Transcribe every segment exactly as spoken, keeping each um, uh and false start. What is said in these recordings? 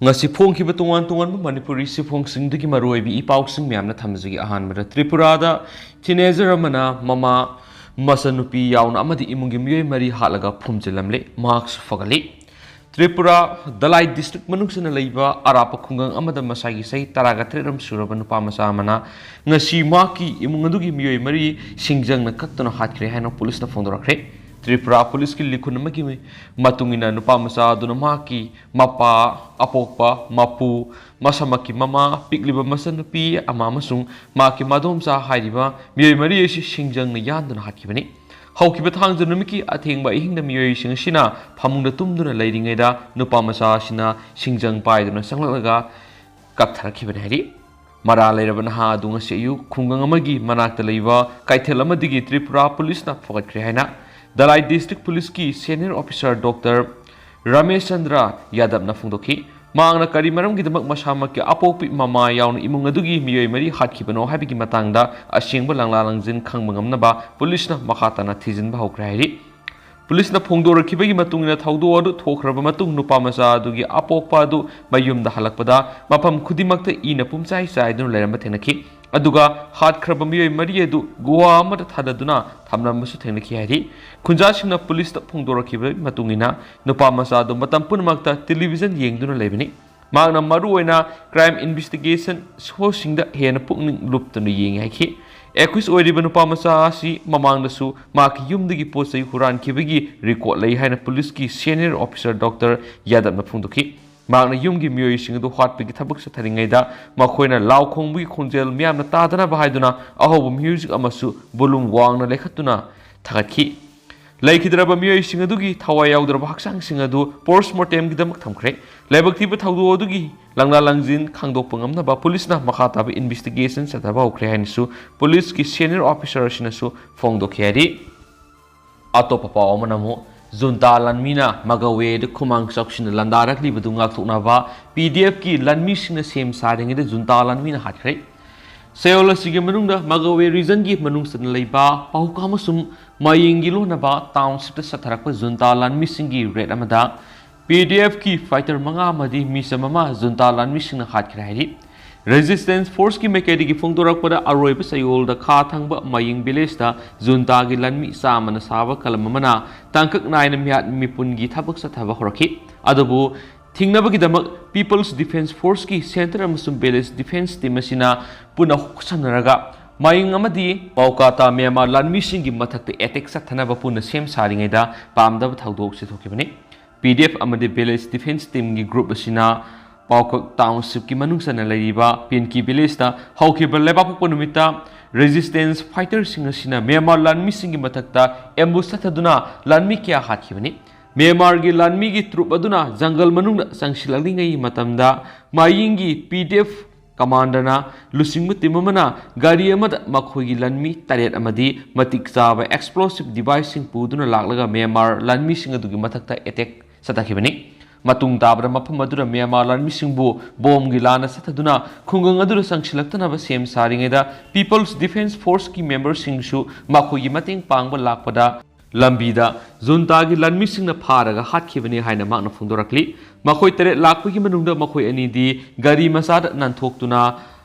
ꯉꯁꯤ ꯐꯣꯡꯈꯤꯕ ꯇꯣꯉꯥꯟ ꯇꯣꯉꯥꯟꯕ ꯃꯅꯤꯄꯨꯔꯤ ꯆꯦꯐꯣꯡꯁꯤꯡꯗꯒꯤ ꯃꯔꯨꯑꯣꯏꯕ ꯏ ꯄꯥꯎꯁꯤꯡ ꯃꯌꯥꯝꯅ ꯊꯝꯖꯒꯦ꯫ ꯑꯍꯥꯟꯕꯗ, ꯇ꯭ꯔꯤꯄꯨꯔꯥꯗ teenager ꯑꯃꯅ ꯃꯃꯥ, ꯃꯆꯟꯅꯨꯄꯤ ꯌꯥꯎꯅ ꯑꯃꯗꯤ ꯏꯃꯨꯡꯒꯤ ꯃꯤꯑꯣꯏ ꯃꯔꯤ ꯍꯥꯠꯂꯒ ꯐꯨꯝꯖꯤꯜꯂꯝꯂꯦ꯫ ꯃꯍꯥꯛꯁꯨ ꯐꯒꯠꯂꯤ꯫ ꯇ꯭ꯔꯤꯄꯨꯔꯥ, ꯙꯂꯥꯏ ꯗꯤꯁꯇ꯭ꯔꯤꯛ ꯃꯅꯨꯡ ꯆꯟꯅ ꯂꯩꯕ ꯑꯔꯥꯞꯄ ꯈꯨꯡꯒꯪ ꯑꯃꯗ ꯃꯁꯥꯒꯤ ꯆꯍꯤ ꯇꯔꯥꯒ ꯇꯔꯦꯠ ꯑꯃ ꯁꯨꯔꯕ ꯅꯨꯄꯥ ꯃꯆꯥ ꯑꯃꯅ ꯉꯁꯤ ꯃꯍꯥꯛꯀꯤ ꯏꯃꯨꯡ ꯑꯗꯨꯒꯤ ꯃꯤꯑꯣꯏ ꯃꯔꯤ ꯁꯤꯡꯖꯪꯅ ꯀꯛꯇꯨꯅ ꯍꯥꯠꯈ꯭ꯔꯦ ꯍꯥꯏꯅ ꯄꯨꯂꯤꯁꯅ ꯐꯣꯡꯗꯣꯔꯛꯈ꯭ꯔꯦ꯫ ꯇ꯭ꯔꯤꯄꯨꯔꯥ ꯄꯨꯂꯤꯁꯀꯤ ꯂꯤꯈꯨꯟ ꯑꯃꯒꯤ ꯃꯇꯨꯡ ꯏꯟꯅ, ꯅꯨꯄꯥ ꯃꯆꯥ ꯑꯗꯨꯅ ꯃꯍꯥꯛꯀꯤ ꯃꯄꯥ, ꯑꯄꯣꯛꯄ ꯃꯄꯨ, ꯃꯁꯥꯃꯛꯀꯤ ꯃꯃꯥ, ꯄꯤꯛꯂꯤꯕ ꯃꯆꯟꯅꯨꯄꯤ ꯑꯃ ꯑꯃꯁꯨꯡ ꯃꯍꯥꯛꯀꯤ ꯃꯗꯣꯝꯆꯥ ꯍꯥꯏꯔꯤꯕ ꯃꯤꯑꯣꯏ ꯃꯔꯤ ꯑꯁꯤ ꯁꯤꯡꯖꯪꯅ ꯌꯥꯟꯗꯨꯅ ꯍꯥꯠꯈꯤꯕꯅꯤ꯫ ꯍꯧꯈꯤꯕ ꯊꯥꯡꯖ ꯅꯨꯃꯤꯠꯀꯤ ꯑꯊꯦꯡꯕ ꯑꯍꯤꯡꯗ ꯃꯤꯑꯣꯏꯁꯤꯡ ꯑꯁꯤꯅ ꯐꯃꯨꯡꯗ ꯇꯨꯝꯗꯨꯅ ꯂꯩꯔꯤꯉꯩꯗ ꯅꯨꯄꯥ ꯃꯆꯥ ꯑꯁꯤꯅ ꯁꯤꯡꯖꯪ ꯄꯥꯏꯗꯨꯅ ꯆꯪꯂꯛꯂꯒ ꯀꯛꯊꯔꯛꯈꯤꯕꯅꯤ ꯍꯥꯏꯔꯤ꯫ ꯃꯔꯥꯜ ꯂꯩꯔꯕ ꯅꯍꯥ ꯑꯗꯨ ꯉꯁꯤ ꯑꯌꯨꯛ ꯈꯨꯡꯒꯪ ꯑꯃꯒꯤ ꯃꯅꯥꯛꯇ ꯂꯩꯕ ꯀꯩꯊꯦꯜ ꯑꯃꯗꯒꯤ ꯇ꯭ꯔꯤꯄꯨꯔꯥ ꯄꯨꯂꯤꯁꯅ ꯐꯒꯠꯈ꯭ꯔꯦ ꯍꯥꯏꯅ ꯙꯂꯥꯏ ꯗꯤꯁꯇ꯭ꯔꯤꯛ ꯄꯨꯂꯤꯁꯀꯤ senior officer Doctor Ramesh Chandra ꯌꯥꯗꯕꯅ ꯐꯣꯡꯗꯣꯛꯈꯤ꯫ ꯃꯍꯥꯛꯅ ꯀꯔꯤ ꯃꯔꯝꯒꯤꯗꯃꯛ ꯃꯁꯥꯃꯛꯀꯤ ꯑꯄꯣꯛꯄꯤ ꯃꯃꯥ ꯌꯥꯎꯅ ꯏꯃꯨꯡ ꯑꯗꯨꯒꯤ ꯃꯤꯑꯣꯏ ꯃꯔꯤ ꯍꯥꯠꯈꯤꯕꯅꯣ ꯍꯥꯏꯕꯒꯤ ꯃꯇꯥꯡꯗ ꯑꯁꯦꯡꯕ ꯂꯪꯂꯥ ꯂꯪꯖꯤꯟ ꯈꯪꯕ ꯉꯝꯅꯕ ꯄꯨꯂꯤꯁꯅ ꯃꯈꯥ ꯇꯥꯅ ꯊꯤꯖꯤꯟꯕ ꯍꯧꯈ꯭ꯔꯦ ꯍꯥꯏꯔꯤ꯫ ꯄꯨꯂꯤꯁꯅ ꯐꯣꯡꯗꯣꯔꯛꯈꯤꯕꯒꯤ ꯃꯇꯨꯡ ꯏꯟꯅ, ꯊꯧꯗꯣꯛ ꯑꯗꯨ ꯊꯣꯛꯈ꯭ꯔꯕ ꯃꯇꯨꯡ ꯅꯨꯄꯥ ꯃꯆꯥ ꯑꯗꯨꯒꯤ ꯑꯄꯣꯛꯄ ꯑꯗꯨ ꯃꯌꯨꯝꯗ ꯍꯜꯂꯛꯄꯗ ꯃꯐꯝ ꯈꯨꯗꯤꯡꯃꯛꯇ ꯏꯅ ꯄꯨꯝꯆꯥꯏ ꯆꯥꯏꯗꯨꯅ ꯂꯩꯔꯝꯕ ꯊꯦꯡꯅꯈꯤ꯫ ꯑꯗꯨꯒ ꯍꯥꯠꯈ꯭ꯔꯕ ꯃꯤꯑꯣꯏ ꯃꯔꯤ ꯑꯗꯨ ꯒꯨꯍꯥ ꯑꯃꯗ ꯊꯥꯗꯗꯨꯅ ꯊꯝꯂꯝꯕꯁꯨ ꯊꯦꯡꯅꯈꯤ ꯍꯥꯏꯔꯤ꯫ ꯈꯨꯟꯖꯥꯁꯤꯡꯅ ꯄꯨꯂꯤꯁꯇ ꯐꯣꯡꯗꯣꯔꯛꯈꯤꯕꯒꯤ ꯃꯇꯨꯡ ꯏꯟꯅ, ꯅꯨꯄꯥ ꯃꯆꯥ ꯑꯗꯨ ꯃꯇꯝ ꯄꯨꯝꯅꯃꯛꯇ ꯇꯦꯂꯤꯚꯤꯖꯟ ꯌꯦꯡꯗꯨꯅ ꯂꯩꯕꯅꯤ꯫ ꯃꯍꯥꯛꯅ ꯃꯔꯨꯑꯣꯏꯅ crime investigation showꯁꯤꯡꯗ ꯍꯦꯟꯅ ꯄꯨꯛꯅꯤꯡ ꯂꯨꯞꯇꯨꯅ ꯌꯦꯡꯉꯤ ꯍꯥꯏꯈꯤ꯫ Accused ꯑꯣꯏꯔꯤꯕ ꯅꯨꯄꯥ ꯃꯆꯥ ꯑꯁꯤ ꯃꯃꯥꯡꯗꯁꯨ ꯃꯍꯥꯛꯀꯤ ꯌꯨꯝꯗꯒꯤ ꯄꯣꯠ ꯆꯩ ꯍꯨꯔꯥꯟꯈꯤꯕꯒꯤ record ꯂꯩ ꯍꯥꯏꯅ ꯄꯨꯂꯤꯁꯀꯤ senior officer Doctor ꯌꯥꯗꯕꯅ ꯐꯣꯡꯗꯣꯛꯈꯤ꯫ ꯃꯍꯥꯛꯅ ꯌꯨꯝꯒꯤ ꯃꯤꯑꯣꯏꯁꯤꯡ ꯑꯗꯨ ꯍꯥꯠꯄꯒꯤ ꯊꯕꯛ ꯆꯠꯊꯔꯤꯉꯩꯗ ꯃꯈꯣꯏꯅ ꯂꯥꯎ ꯈꯣꯡꯕꯒꯤ ꯈꯣꯟꯖꯦꯜ ꯃꯤꯌꯥꯝꯅ ꯇꯥꯗꯅꯕ ꯍꯥꯏꯗꯨꯅ ꯑꯍꯧꯕ music ꯑꯃꯁꯨ volume ꯋꯥꯡꯅ ꯂꯩꯈꯠꯇꯨꯅ ꯊꯥꯒꯠꯈꯤ꯫ ꯂꯩꯈꯤꯗ꯭ꯔꯕ ꯃꯤꯑꯣꯏꯁꯤꯡ ꯑꯗꯨꯒꯤ ꯊꯋꯥꯏ ꯌꯥꯎꯗ꯭ꯔꯕ ꯍꯛꯆꯥꯡꯁꯤꯡ ꯑꯗꯨ post mortemꯒꯤꯗꯃꯛ ꯊꯝꯈ꯭ꯔꯦ꯫ ꯂꯥꯏꯕꯛ ꯊꯤꯕ ꯊꯧꯗꯣꯛ ꯑꯗꯨꯒꯤ ꯂꯪꯂꯥ ꯂꯪꯖꯤꯟ ꯈꯪꯗꯣꯛꯄ ꯉꯝꯅꯕ ꯄꯨꯂꯤꯁꯅ ꯃꯈꯥ ꯇꯥꯕ investigation ꯆꯠꯊꯕ ꯍꯧꯈ꯭ꯔꯦ ꯍꯥꯏꯅꯁꯨ ꯄꯨꯂꯤꯁꯀꯤ senior officer ꯑꯁꯤꯅꯁꯨ ꯐꯣꯡꯗꯣꯛꯈꯤ ꯍꯥꯏꯔꯤ꯫ ꯑꯇꯣꯞꯄ ꯄꯥꯎ ꯑꯃꯅ ꯑꯃꯨꯛ, ꯖꯨꯟꯇꯥ ꯂꯥꯟꯃꯤꯅ ꯃꯒꯋꯦꯗ ꯈꯨꯃꯥꯡ ꯆꯥꯎꯁꯤꯟꯅ ꯂꯥꯟꯗꯥꯔꯛꯂꯤꯕꯗꯨ ꯉꯥꯛꯊꯣꯛꯅꯕ P D Fꯀꯤ ꯂꯥꯟꯃꯤꯁꯤꯡꯅ ꯁꯦꯝ ꯁꯥꯔꯤꯉꯩꯗ ꯖꯨꯟꯇꯥ ꯂꯥꯟꯃꯤꯅ ꯍꯥꯠꯈ꯭ꯔꯦ꯫ ꯆꯌꯣꯜ ꯑꯁꯤꯒꯤ ꯃꯅꯨꯡꯗ ꯃꯒꯋꯦ regionꯒꯤ ꯃꯅꯨꯡ ꯆꯟꯅ ꯂꯩꯕ ꯄꯥꯍꯨꯀꯥ ꯑꯃꯁꯨꯡ ꯃꯌꯦꯡꯒꯤ ꯂꯣꯟꯅꯕ townshipꯇ ꯆꯠꯊꯔꯛꯄ ꯖꯨꯟꯇꯥ ꯂꯥꯟꯃꯤꯁꯤꯡꯒꯤ raid ꯑꯃꯗ ꯄꯤ ꯗꯤ ꯑꯦꯐꯀꯤ ꯐꯥꯏꯇꯔ ꯃꯉꯥ ꯑꯃꯗꯤ ꯃꯤꯆꯝ ꯑꯃ ꯖꯨꯟꯇꯥ ꯂꯥꯟꯃꯤꯁꯤꯡꯅ ꯍꯥꯠꯈ꯭ꯔꯦ ꯍꯥꯏꯔꯤ꯫ ꯔꯦꯖꯤꯁꯇꯦꯟꯁ ꯐꯣꯔꯁꯀꯤ ꯃꯥꯏꯀꯩꯗꯒꯤ ꯐꯣꯡꯗꯣꯔꯛꯄꯗ, ꯑꯔꯣꯏꯕ ꯆꯌꯣꯜꯗ ꯈꯥ ꯊꯪꯕ ꯃꯌꯤꯡ ꯚꯤꯂꯦꯖꯇ ꯖꯨꯟꯇꯥꯒꯤ ꯂꯥꯟꯃꯤ ꯆꯥꯝꯃꯅ ꯁꯥꯕ ꯀꯂꯝ ꯑꯃꯅ ꯇꯥꯡꯀꯛ ꯅꯥꯏꯅ ꯃꯤꯍꯥꯠ ꯃꯤꯄꯨꯟꯒꯤ ꯊꯕꯛ ꯆꯠꯊꯕ ꯍꯧꯔꯛꯈꯤ꯫ ꯑꯗꯨꯕꯨ ꯊꯤꯡꯅꯕꯒꯤꯗꯃꯛ ꯄꯤꯄꯜꯁ ꯗꯤꯐꯦꯟꯁ ꯐꯣꯔꯁꯀꯤ ꯁꯦꯟꯇꯔ ꯑꯃꯁꯨꯡ ꯚꯤꯂꯦꯖ ꯗꯤꯐꯦꯟꯁ ꯇꯤꯝ ꯑꯁꯤꯅ ꯄꯨꯟꯅ ꯈꯨꯠꯁꯝꯅꯔꯒ ꯃꯌꯤꯡ ꯑꯃꯗꯤ ꯄꯥꯎꯀꯥꯇꯥ ꯃ꯭ꯌꯥꯟꯃꯥꯔ ꯂꯥꯟꯃꯤꯁꯤꯡꯒꯤ ꯃꯊꯛꯇ ꯑꯦꯇꯦꯛ ꯆꯠꯊꯅꯕ ꯄꯨꯟꯅ ꯁꯦꯝ ꯁꯥꯔꯤꯉꯩꯗ ꯄꯥꯝꯗꯕ ꯊꯧꯗꯣꯛ ꯑꯁꯤ ꯊꯣꯛꯈꯤꯕꯅꯤ꯫ ꯄꯤ ꯗꯤ ꯑꯦꯐ ꯑꯃꯗꯤ ꯚꯤꯂꯦꯖ ꯗꯤꯐꯦꯟꯁ ꯇꯤꯝꯒꯤ ꯒ꯭ꯔꯨꯞ ꯑꯁꯤꯅ ꯄꯥꯎꯀꯛ ꯇꯥꯎꯟꯁꯤꯞꯀꯤ ꯃꯅꯨꯡ ꯆꯟꯅ ꯂꯩꯔꯤꯕ ꯄꯤꯟꯀꯤ ꯚꯤꯂꯦꯖꯇ ꯍꯧꯈꯤꯕ ꯂꯩꯕꯥꯛꯄꯣꯛꯄ ꯅꯨꯃꯤꯠꯇ ꯔꯦꯖꯤꯁꯇꯦꯟꯁ ꯐꯥꯏꯇꯔꯁꯤꯡ ꯑꯁꯤꯅ ꯃ꯭ꯌꯥꯟꯃꯥꯔ ꯂꯥꯟꯃꯤꯁꯤꯡꯒꯤ ꯃꯊꯛꯇ ꯑꯦꯝꯕꯨꯁ ꯆꯠꯊꯗꯨꯅ ꯂꯥꯟꯃꯤ ꯀꯌꯥ ꯍꯥꯠꯈꯤꯕꯅꯤ꯫ ꯃ꯭ꯌꯥꯟꯃꯥꯔꯒꯤ ꯂꯥꯟꯃꯤꯒꯤ ꯇ꯭ꯔꯨꯞ ꯑꯗꯨꯅ ꯖꯪꯒꯜ ꯃꯅꯨꯡꯗ ꯆꯪꯁꯤꯜꯂꯛꯂꯤꯉꯩꯒꯤ ꯃꯇꯝꯗ ꯃꯥꯌꯤꯡꯒꯤ ꯄꯤ ꯗꯤ ꯑꯦꯐ ꯀꯃꯥꯟꯗꯔꯅ ꯂꯨꯆꯤꯡꯕ ꯇꯤꯝ ꯑꯃꯅ ꯒꯥꯔꯤ ꯑꯃꯗ ꯃꯈꯣꯏꯒꯤ ꯂꯥꯟꯃꯤ ꯇꯔꯦꯠ ꯑꯃꯗꯤ ꯃꯇꯤꯛ ꯆꯥꯕ ꯑꯦꯛꯁꯄ꯭ꯂꯣꯁꯤꯞ ꯗꯤꯚꯥꯏꯁꯁꯤꯡ ꯄꯨꯗꯨꯅ ꯂꯥꯛꯂꯒ ꯃ꯭ꯌꯥꯟꯃꯥꯔ ꯂꯥꯟꯃꯤꯁꯤꯡ ꯑꯗꯨꯒꯤ ꯃꯊꯛꯇ ꯑꯦꯇꯦꯛ ꯆꯠꯊꯈꯤꯕꯅꯤ꯫ ꯃꯇꯨꯡ ꯇꯥꯕꯗ ꯃꯐꯝ ꯑꯗꯨꯗ ꯃ꯭ꯌꯥꯟꯃꯥꯔ ꯂꯥꯟꯃꯤꯁꯤꯡꯕꯨ ꯕꯣꯝꯒꯤ ꯂꯥꯟꯅ ꯆꯠꯊꯗꯨꯅ ꯈꯨꯡꯒꯪ ꯑꯗꯨꯗ ꯆꯪꯁꯤꯜꯂꯛꯇꯅꯕ ꯁꯦꯝ ꯁꯥꯔꯤꯉꯩꯗ ꯄꯤꯄꯜꯁ ꯗꯤꯐꯦꯟꯁ ꯐꯣꯔꯁꯀꯤ ꯃꯦꯝꯕꯔꯁꯤꯡꯁꯨ ꯃꯈꯣꯏꯒꯤ ꯃꯇꯦꯡ ꯄꯥꯡꯕ ꯂꯥꯛꯄꯗ ꯂꯝꯕꯤꯗ ꯖꯨꯟꯇꯥꯒꯤ ꯂꯥꯟꯃꯤꯁꯤꯡꯅ ꯐꯥꯔꯒ ꯍꯥꯠꯈꯤꯕꯅꯤ ꯍꯥꯏꯅ ꯃꯍꯥꯛꯅ ꯐꯣꯡꯗꯣꯔꯛꯂꯤ꯫ ꯃꯈꯣꯏ ꯇꯔꯦꯠ ꯂꯥꯛꯄꯒꯤ ꯃꯅꯨꯡꯗ ꯃꯈꯣꯏ ꯑꯅꯤꯗꯤ ꯒꯥꯔꯤ ꯃꯆꯥꯗ ꯅꯥꯟꯊꯣꯛꯇꯨꯅ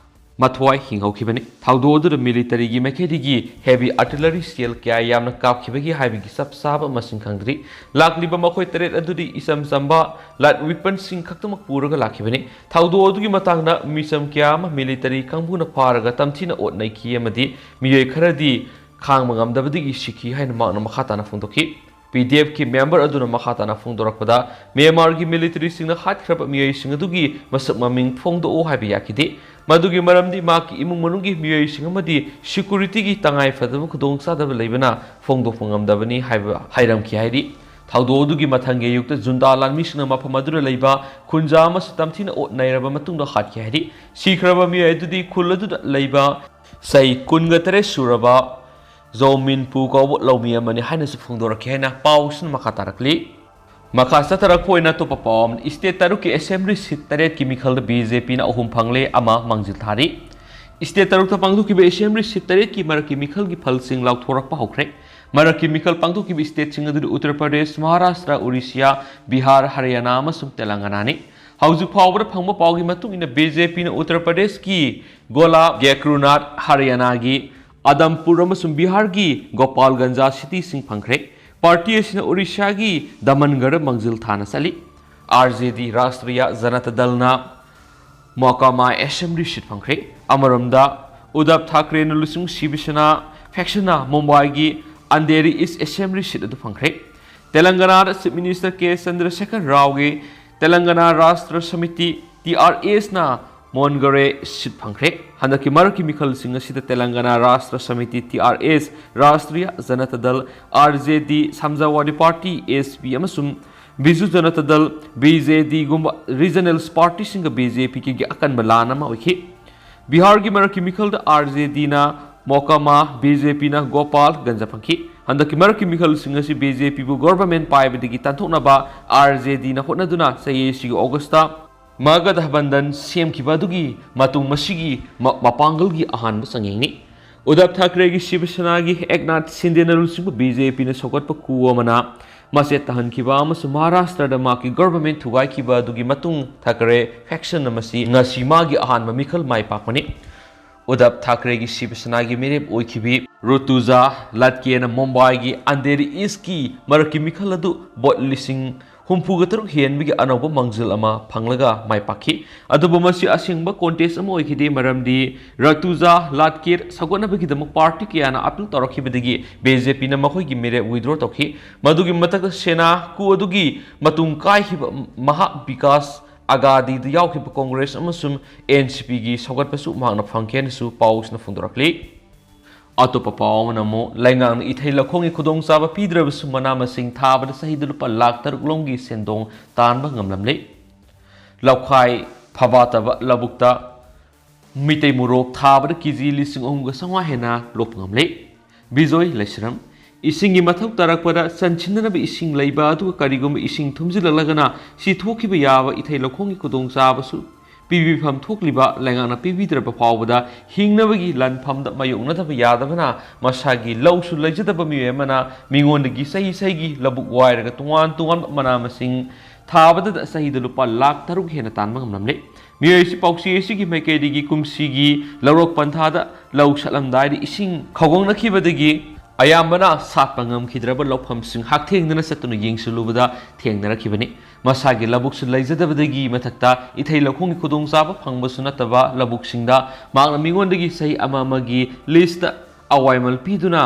ꯃꯊ꯭ꯋꯥꯏ ꯍꯤꯡꯍꯧꯈꯤꯕꯅꯤ꯫ ꯊꯧꯗꯣꯛ ꯑꯗꯨꯗ ꯃꯤꯂꯤꯇꯔꯤꯒꯤ ꯃꯥꯏꯀꯩꯗꯒꯤ ꯍꯦꯚꯤ ꯑꯥꯔꯇꯤꯂꯔꯤ ꯁꯦꯜ ꯀꯌꯥ ꯌꯥꯝꯅ ꯀꯥꯞꯈꯤꯕꯒꯤ ꯍꯥꯏꯕꯒꯤ ꯆꯞ ꯆꯥꯕ ꯃꯁꯤꯡ ꯈꯪꯗ꯭ꯔꯤ꯫ ꯂꯥꯛꯂꯤꯕ ꯃꯈꯣꯏ ꯇꯔꯦꯠ ꯑꯗꯨꯗꯤ ꯏꯆꯝ ꯆꯝꯕ ꯂꯥꯏꯠ ꯋꯤꯄꯟꯁꯤꯡ ꯈꯛꯇꯃꯛ ꯄꯨꯔꯒ ꯂꯥꯛꯈꯤꯕꯅꯤ꯫ ꯊꯧꯗꯣꯛ ꯑꯗꯨꯒꯤ ꯃꯇꯥꯡꯗ ꯃꯤꯆꯝ ꯀꯌꯥ ꯑꯃ ꯃꯤꯂꯤꯇꯔꯤ ꯀꯥꯡꯕꯨꯅ ꯐꯥꯔꯒ ꯇꯝꯊꯤꯅ ꯑꯣꯠ ꯅꯩꯈꯤ ꯑꯃꯗꯤ ꯃꯤꯑꯣꯏ ꯈꯔꯗꯤ ꯈꯥꯡꯕ ꯉꯝꯗꯕꯗꯒꯤ ꯁꯤꯈꯤ ꯍꯥꯏꯅ ꯃꯍꯥꯛꯅ ꯃꯈꯥ ꯇꯥꯅ ꯐꯣꯡꯗꯣꯛꯈꯤ꯫ ꯄꯤ ꯗꯤ ꯑꯦꯐꯀꯤ ꯃꯦꯝꯕꯔ ꯑꯗꯨꯅ ꯃꯈꯥ ꯇꯥꯅ ꯐꯣꯡꯗꯣꯔꯛꯄꯗ, ꯃ꯭ꯌꯥꯟꯃꯥꯔꯒꯤ ꯃꯤꯂꯤꯇꯔꯤꯁꯤꯡꯅ ꯍꯥꯠꯈ꯭ꯔꯕ ꯃꯤꯑꯣꯏꯁꯤꯡ ꯑꯗꯨꯒꯤ ꯃꯁꯛ ꯃꯃꯤꯡ ꯐꯣꯡꯗꯣꯛꯎ ꯍꯥꯏꯕ ꯌꯥꯈꯤꯗꯦ꯫ ꯃꯗꯨꯒꯤ ꯃꯔꯝꯗꯤ ꯃꯍꯥꯛꯀꯤ ꯏꯃꯨꯡ ꯃꯅꯨꯡꯒꯤ ꯃꯤꯑꯣꯏꯁꯤꯡ ꯑꯃꯗꯤ ꯁꯦꯀ꯭ꯌꯨꯔꯤꯇꯤꯒꯤ ꯇꯉꯥꯏ ꯐꯗꯕ ꯈꯨꯗꯣꯡꯆꯥꯗꯕ ꯂꯩꯕꯅ ꯐꯣꯡꯗꯣꯛꯄ ꯉꯝꯗꯕꯅꯤ ꯍꯥꯏꯕ ꯍꯥꯏꯔꯝꯈꯤ ꯍꯥꯏꯔꯤ꯫ ꯊꯧꯗꯣꯛ ꯑꯗꯨꯒꯤ ꯃꯊꯪꯒꯤ ꯑꯌꯨꯛꯇ ꯖꯨꯟꯇꯥ ꯂꯥꯟꯃꯤꯁꯤꯡꯅ ꯃꯐꯝ ꯑꯗꯨꯗ ꯂꯩꯕ ꯈꯨꯟꯖꯥ ꯑꯃꯁꯨ ꯇꯝꯊꯤꯅ ꯑꯣꯠ ꯅꯩꯔꯕ ꯃꯇꯨꯡꯗ ꯍꯥꯠꯈꯤ ꯍꯥꯏꯔꯤ꯫ ꯁꯤꯈ꯭ꯔꯕ ꯃꯤꯑꯣꯏ ꯑꯗꯨꯗꯤ ꯈꯨꯜ ꯑꯗꯨꯗ ꯂꯩꯕ ꯆꯍꯤ ꯀꯨꯟꯒ ꯇꯔꯦꯠ ꯁꯨꯔꯕ ꯖꯣ ꯃꯤꯟꯄꯨ ꯀꯧꯕ ꯂꯧꯃꯤ ꯑꯃꯅꯤ ꯍꯥꯏꯅꯁꯨ ꯐꯣꯡꯗꯣꯔꯛꯈꯤ ꯍꯥꯏꯅ ꯄꯥꯎꯁꯤꯅ ꯃꯈꯥ ꯇꯥꯔꯛꯂꯤ꯫ ꯃꯈꯥ ꯆꯠꯊꯔꯛꯄ ꯑꯣꯏꯅ ꯑꯇꯣꯞꯄ ꯄꯥꯎ ꯑꯃꯅ, ꯏꯁꯇꯦꯠ ꯇꯔꯨꯛꯀꯤ ꯑꯦꯁꯦꯝꯕ꯭ꯂꯤ ꯁꯤꯠ ꯇꯔꯦꯠꯀꯤ ꯃꯤꯈꯜꯗ ꯕꯤ ꯖꯦ ꯄꯤꯅ ꯑꯍꯨꯝ ꯐꯪꯂꯦ, ꯑꯃ ꯃꯥꯡꯖꯤꯜ ꯊꯥꯔꯤ꯫ ꯏꯁꯇꯦꯠ ꯇꯔꯨꯛꯇ ꯄꯥꯡꯊꯣꯛꯈꯤꯕ ꯑꯦꯁꯦꯝꯕ꯭ꯂꯤ ꯁꯤꯠ ꯇꯔꯦꯠꯀꯤ ꯃꯔꯛꯀꯤ ꯃꯤꯈꯜꯒꯤ ꯐꯜꯁꯤꯡ ꯂꯥꯎꯊꯣꯔꯛꯄ ꯍꯧꯈ꯭ꯔꯦ꯫ ꯃꯔꯛꯀꯤ ꯃꯤꯈꯜ ꯄꯥꯡꯊꯣꯛꯈꯤꯕ stateꯁꯤꯡ ꯑꯗꯨꯗꯤ ꯎꯠꯇꯔ ꯄ꯭ꯔꯗꯦꯁ, ꯃꯍꯥꯔꯥꯁꯇ꯭ꯔ, ꯎꯔꯤꯁꯤꯌꯥ, ꯕꯤꯍꯥꯔ, ꯍꯔꯤꯌꯥꯅꯥ ꯑꯃꯁꯨꯡ ꯇꯦꯂꯪꯒꯅꯥꯅꯤ꯫ ꯍꯧꯖꯤꯛ ꯐꯥꯎꯕꯗ ꯐꯪꯕ ꯄꯥꯎꯒꯤ ꯃꯇꯨꯡ ꯏꯟꯅ, ꯕꯤ ꯖꯦ ꯄꯤꯅ ꯎꯠꯇꯔ ꯄ꯭ꯔꯗꯦꯁꯀꯤ ꯒꯣꯂꯥ ꯒꯦꯀ꯭ꯔꯨꯅꯥꯠ, ꯍꯔꯤꯌꯥꯅꯥꯒꯤ ꯑꯗꯝꯄꯨꯔ ꯑꯃꯁꯨꯡ ꯕꯤꯍꯥꯔꯒꯤ ꯒꯣꯄꯥꯜꯒꯟꯖ ꯁꯤꯇꯤꯁꯤꯡ ꯐꯪꯈ꯭ꯔꯦ꯫ ꯄꯥꯔꯇꯤ ꯑꯁꯤꯅ ꯎꯔꯤꯁ꯭ꯌꯥꯒꯤ ꯗꯃꯟꯒꯔ ꯃꯥꯡꯖꯤꯜ ꯊꯥꯅ ꯆꯠꯂꯤ꯫ ꯑꯥꯔ ꯖꯦ ꯗꯤ, ꯔꯥꯁꯇ꯭ꯔꯤꯌꯥ ꯖꯅꯇꯥ ꯗꯜꯅ ꯃꯣꯀꯥꯃꯥ ꯑꯦꯁꯦꯝꯕ꯭ꯂꯤ ꯁꯤꯠ ꯐꯪꯈ꯭ꯔꯦ꯫ ꯑꯃꯔꯣꯝꯗ, ꯎꯗꯕ ꯊꯥꯀ꯭ꯔꯦꯅ ꯂꯨꯆꯤꯡꯕ ꯁꯤꯕ ꯁꯦꯅꯥ ꯐꯦꯛꯁꯟꯅ ꯃꯨꯝꯕꯥꯏꯒꯤ ꯑꯟꯙꯦꯔꯤ ꯏꯁ ꯑꯦꯁꯦꯝꯕ꯭ꯂꯤ ꯁꯤꯠ ꯑꯗꯨ ꯐꯪꯈ꯭ꯔꯦ꯫ ꯇꯦꯂꯪꯒꯅꯥꯗ ꯆꯤꯐ ꯃꯤꯅꯤꯁꯇꯔ ꯀꯦ ꯆꯟꯗ꯭ꯔꯁꯦꯈꯔ ꯔꯥꯎꯒꯤ ꯇꯦꯂꯪꯒꯅꯥ ꯔꯥꯁꯇ꯭ꯔ ꯁꯃꯤꯇꯤ, ꯇꯤ ꯑꯥꯔ ꯑꯦꯁꯅ ꯃꯣꯟꯒꯔꯦ ꯁꯤꯠ ꯐꯪꯈ꯭ꯔꯦ꯫ ꯍꯟꯗꯛꯀꯤ ꯃꯔꯛꯀꯤ ꯃꯤꯈꯜꯁꯤꯡ ꯑꯁꯤꯗ Telangana Rashtra Samiti, T R S, Rashtriya Janata Dal, R J D, Samajwadi party, S P, ꯑꯃꯁꯨꯡ ꯕꯤꯖꯨ ꯖꯅꯇꯥ ꯗꯜ, ꯕꯤ ꯖꯦ ꯗꯤꯒꯨꯝꯕ ꯔꯤꯖꯅꯦꯜ ꯄꯥꯔꯇꯤꯁꯤꯡꯒ ꯕꯤ ꯖꯦ ꯄꯤꯒꯤ ꯑꯀꯟꯕ ꯂꯥꯟ ꯑꯃ ꯑꯣꯏꯈꯤ꯫ ꯕꯤꯍꯥꯔꯒꯤ ꯃꯔꯛꯀꯤ ꯃꯤꯈꯜꯗ ꯑꯥꯔ ꯖꯦ ꯗꯤꯅ ꯃꯣꯀꯥꯃꯥ, ꯕꯤ ꯖꯦ ꯄꯤꯅ ꯒꯣꯄꯥꯜ ꯒꯟꯖ ꯐꯪꯈꯤ꯫ ꯍꯟꯗꯛꯀꯤ ꯃꯔꯛꯀꯤ ꯃꯤꯈꯜꯁꯤꯡ ꯑꯁꯤ ꯕꯤ ꯖꯦ ꯄꯤꯕꯨ ꯒꯣꯚꯔꯟꯃꯦꯟꯠ ꯄꯥꯏꯕꯗꯒꯤ ꯇꯥꯟꯊꯣꯛꯅꯕ ꯑꯥꯔ ꯖꯦ ꯗꯤꯅ ꯍꯣꯠꯅꯗꯨꯅ ꯆꯍꯤ ꯑꯁꯤꯒꯤ ꯑꯣꯒꯁꯇ ꯃꯒꯙꯕꯟꯙꯟ ꯁꯦꯝꯈꯤꯕ ꯑꯗꯨꯒꯤ ꯃꯇꯨꯡ ꯃꯁꯤꯒꯤ ꯃ-, ꯃꯄꯥꯡꯒꯜꯒꯤ ꯑꯍꯥꯟꯕ ꯆꯥꯡꯌꯦꯡꯅꯤ꯫ ꯎꯗꯕ ꯊꯥꯀ꯭ꯔꯦꯒꯤ ꯁꯤꯕ ꯁꯦꯅꯥꯒꯤ ꯑꯦꯛꯅꯥꯊ ꯁꯤꯟꯗꯦꯅ ꯂꯨꯆꯤꯡꯕ ꯕꯤ ꯖꯦ ꯄꯤꯅ ꯁꯧꯒꯠꯄ ꯀꯨ ꯑꯃꯅ ꯃꯆꯦꯠ ꯇꯥꯍꯟꯈꯤꯕ ꯑꯃꯁꯨꯡ ꯃꯍꯥꯔꯥꯁꯇ꯭ꯔꯗ ꯃꯍꯥꯛꯀꯤ ꯒꯣꯚꯔꯟꯃꯦꯟꯠ ꯊꯨꯒꯥꯏꯈꯤꯕ ꯑꯗꯨꯒꯤ ꯃꯇꯨꯡ ꯊꯥꯀ꯭ꯔꯦ ꯐꯦꯛꯁꯟ ꯑꯃꯁꯤ ꯉꯁꯤ ꯃꯥꯒꯤ ꯑꯍꯥꯟꯕ ꯃꯤꯈꯜ ꯃꯥꯏ ꯄꯥꯛꯄꯅꯤ꯫ ꯎꯗꯕ ꯊꯥꯀ꯭ꯔꯦꯒꯤ ꯁꯤꯕ ꯁꯦꯅꯥꯒꯤ ꯃꯤꯔꯦꯞ ꯑꯣꯏꯈꯤꯕꯤ ꯔꯨꯇꯨꯖꯥ ꯂꯥꯠꯀꯦꯅ ꯃꯨꯝꯕꯥꯏꯒꯤ ꯑꯟꯙꯦꯔꯤ ꯏꯁꯀꯤ ꯃꯔꯛꯀꯤ ꯃꯤꯈꯜ ꯑꯗꯨ ꯚꯣꯠ ꯂꯤꯁꯤꯡ ꯍꯨꯝꯐꯨꯒ ꯇꯔꯨꯛ ꯍꯦꯟꯕꯒꯤ ꯑꯅꯧꯕ ꯃꯥꯡꯖꯤꯜ ꯑꯃ ꯐꯪꯂꯒ ꯃꯥꯏ ꯄꯥꯛꯈꯤ꯫ ꯑꯗꯨꯕꯨ ꯃꯁꯤ ꯑꯁꯦꯡꯕ ꯀꯣꯟꯇꯦꯁ ꯑꯃ ꯑꯣꯏꯈꯤꯗꯦ, ꯃꯔꯝꯗꯤ ꯔꯇꯨꯖꯥ ꯂꯥꯠꯀꯦꯔ ꯁꯧꯒꯠꯅꯕꯒꯤꯗꯃꯛ ꯄꯥꯔꯇꯤ ꯀꯌꯥꯅ ꯑꯄꯤꯜ ꯇꯧꯔꯛꯈꯤꯕꯗꯒꯤ ꯕꯤ ꯖꯦ ꯄꯤꯅ ꯃꯈꯣꯏꯒꯤ ꯃꯤꯔꯦꯞ withdraw ꯇꯧꯈꯤ꯫ ꯃꯗꯨꯒꯤ ꯃꯊꯛꯇ ꯁꯦꯅꯥ ꯀꯨ ꯑꯗꯨꯒꯤ ꯃꯇꯨꯡ ꯀꯥꯏꯈꯤꯕ ꯃꯍꯥ ꯕꯤꯀꯥꯁ ꯑꯒꯥꯗꯤꯗ ꯌꯥꯎꯈꯤꯕ ꯀꯣꯡꯒ꯭ꯔꯦꯁ ꯑꯃꯁꯨꯡ ꯑꯦꯟ ꯁꯤ ꯄꯤꯒꯤ ꯁꯧꯒꯠꯄꯁꯨ ꯃꯍꯥꯛꯅ ꯐꯪꯈꯤ ꯍꯥꯏꯅꯁꯨ ꯄꯥꯎꯁꯤꯅ ꯐꯣꯡꯗꯣꯔꯛꯂꯤ꯫ ꯑꯇꯣꯞꯄ ꯄꯥꯎ ꯑꯃꯅ ꯑꯃꯨꯛ ꯂꯩꯉꯥꯛꯅ ꯏꯊꯩ ꯂꯧꯈꯣꯡꯒꯤ ꯈꯨꯗꯣꯡꯆꯥꯕ ꯄꯤꯗ꯭ꯔꯕꯁꯨ ꯃꯅꯥ ꯃꯁꯤꯡ ꯊꯥꯕꯗ ꯆꯍꯤꯗ ꯂꯨꯄꯥ ꯂꯥꯈ ꯇꯔꯨꯛ ꯂꯣꯝꯒꯤ ꯁꯦꯟꯗꯣꯡ ꯇꯥꯟꯕ ꯉꯝꯂꯝꯂꯦ꯫ ꯂꯧꯈꯥꯏ ꯐꯕꯥꯇꯕ ꯂꯧꯕꯨꯛꯇ ꯃꯤꯇꯩ ꯃꯣꯔꯣꯛ ꯊꯥꯕꯗ ꯀꯦ ꯖꯤ ꯂꯤꯁꯤꯡ ꯑꯍꯨꯝꯒ ꯆꯥꯝꯃꯉꯥ ꯍꯦꯟꯅ ꯂꯣꯛꯄ ꯉꯝꯂꯦ꯫ ꯕꯤꯖꯣꯏ ꯂꯩꯁ꯭ꯔꯝ, ꯏꯁꯤꯡꯒꯤ ꯃꯊꯧ ꯇꯥꯔꯛꯄꯗ ꯆꯟꯁꯤꯟꯅꯅꯕ ꯏꯁꯤꯡ ꯂꯩꯕ, ꯑꯗꯨꯒ ꯀꯔꯤꯒꯨꯝꯕ ꯏꯁꯤꯡ ꯊꯨꯝꯖꯤꯜꯂꯛꯂꯒꯅ ꯁꯤ ꯊꯣꯛꯈꯤꯕ ꯌꯥꯕ ꯏꯊꯩ ꯂꯧꯈꯣꯡꯒꯤ ꯈꯨꯗꯣꯡꯆꯥꯕꯁꯨ ꯄꯤꯕꯤꯐꯝ ꯊꯣꯛꯂꯤꯕ ꯂꯩꯉꯥꯛꯅ ꯄꯤꯕꯤꯗ꯭ꯔꯕ ꯐꯥꯎꯕꯗ ꯍꯤꯡꯅꯕꯒꯤ ꯂꯥꯟꯐꯝꯗ ꯃꯥꯌꯣꯛꯅꯗꯕ ꯌꯥꯗꯕꯅ ꯃꯁꯥꯒꯤ ꯂꯧꯁꯨ ꯂꯩꯖꯗꯕ ꯃꯤꯑꯣꯏ ꯑꯃꯅ ꯃꯤꯉꯣꯟꯗꯒꯤ ꯆꯍꯤ ꯆꯍꯤꯒꯤ ꯂꯧꯕꯨꯛ ꯋꯥꯏꯔꯒ ꯇꯣꯉꯥꯟ ꯇꯣꯉꯥꯟꯕ ꯃꯅꯥ ꯃꯁꯤꯡ ꯊꯥꯕꯗꯗ ꯆꯍꯤꯗ ꯂꯨꯄꯥ ꯂꯥꯈ ꯇꯔꯨꯛ ꯍꯦꯟꯅ ꯇꯥꯟꯕ ꯉꯝꯂꯝꯂꯦ꯫ ꯃꯤꯑꯣꯏ ꯑꯁꯤ ꯄꯥꯎꯆꯦ ꯑꯁꯤꯒꯤ ꯃꯥꯏꯀꯩꯗꯒꯤ ꯀꯨꯝꯁꯤꯒꯤ ꯂꯧꯔꯣꯛ ꯄꯟꯊꯥꯗ ꯂꯧ ꯁꯠꯂꯝꯗꯥꯏꯗ ꯏꯁꯤꯡ ꯈꯧꯒꯪꯅꯈꯤꯕꯗꯒꯤ ꯑꯌꯥꯝꯕꯅ ꯁꯥꯠꯄ ꯉꯝꯈꯤꯗ꯭ꯔꯕ ꯂꯧꯐꯝꯁꯤꯡ ꯍꯛꯊꯦꯡꯅꯅ ꯆꯠꯇꯨꯅ ꯌꯦꯡꯁꯤꯜꯂꯨꯕꯗ ꯊꯦꯡꯅꯔꯛꯈꯤꯕꯅꯤ꯫ ꯃꯁꯥꯒꯤ ꯂꯧꯕꯨꯛꯁꯨ ꯂꯩꯖꯗꯕꯗꯒꯤ ꯃꯊꯛꯇ ꯏꯊꯩ ꯂꯧꯈꯣꯡꯒꯤ ꯈꯨꯗꯣꯡꯆꯥꯕ ꯐꯪꯕꯁꯨ ꯅꯠꯇꯕ ꯂꯧꯕꯨꯛꯁꯤꯡꯗ ꯃꯍꯥꯛꯅ ꯃꯤꯉꯣꯟꯗꯒꯤ ꯆꯍꯤ ꯑꯃ ꯑꯃꯒꯤ ꯂꯤꯁꯇ ꯑꯋꯥꯏꯃꯜ ꯄꯤꯗꯨꯅ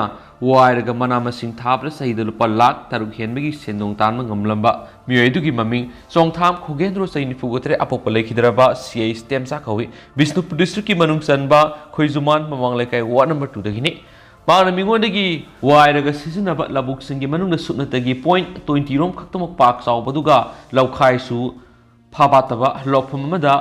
ꯋꯥꯏꯔꯒ ꯃꯅꯥ ꯃꯁꯤꯡ ꯊꯥꯕꯗ ꯆꯍꯤꯗ ꯂꯨꯄꯥ ꯂꯥꯈ ꯇꯔꯨꯛ ꯍꯦꯟꯕꯒꯤ ꯁꯦꯟꯗꯣꯡ ꯇꯥꯟꯕ ꯉꯝꯂꯝꯕ ꯃꯤꯑꯣꯏ ꯑꯗꯨꯒꯤ ꯃꯃꯤꯡ ꯆꯣꯡꯊꯥꯝ ꯈꯣꯒꯦꯟꯗ꯭ꯔꯣ, ꯆꯍꯤ ꯅꯤꯐꯨꯒ ꯇꯔꯦꯠ, ꯑꯄꯣꯛꯄ ꯂꯩꯈꯤꯗ꯭ꯔꯕ ꯁꯤ ꯑꯩ ꯁ꯭ꯇꯦꯝꯆꯥ ꯀꯧꯏ꯫ ꯕꯤꯁꯅꯨꯄꯨꯔ ꯗꯤꯁꯇ꯭ꯔꯤꯛꯀꯤ ꯃꯅꯨꯡ ꯆꯟꯕ ꯈꯣꯏꯖꯨꯃꯥꯟ ꯃꯃꯥꯡ ꯂꯩꯀꯥꯏ ꯋꯥꯔꯗ ꯅꯝꯕꯔ ꯇꯨꯗꯒꯤꯅꯤ꯫ ꯃꯍꯥꯛꯅ ꯃꯤꯉꯣꯟꯗꯒꯤ ꯋꯥꯏꯔꯒ ꯁꯤꯖꯤꯟꯅꯕ ꯂꯧꯕꯨꯛꯁꯤꯡꯒꯤ ꯃꯅꯨꯡꯗ ꯁꯨꯞꯅꯇꯒꯤ ꯄꯣꯏꯟꯠ ꯇ꯭ꯋꯦꯟꯇꯤ ꯔꯣꯝ ꯈꯛꯇꯃꯛ ꯄꯥꯛ ꯆꯥꯎꯕꯗꯨꯒ ꯂꯧꯈꯥꯏꯁꯨ ꯐꯕꯥꯠꯇꯕ ꯂꯧꯐꯝ ꯑꯃꯗ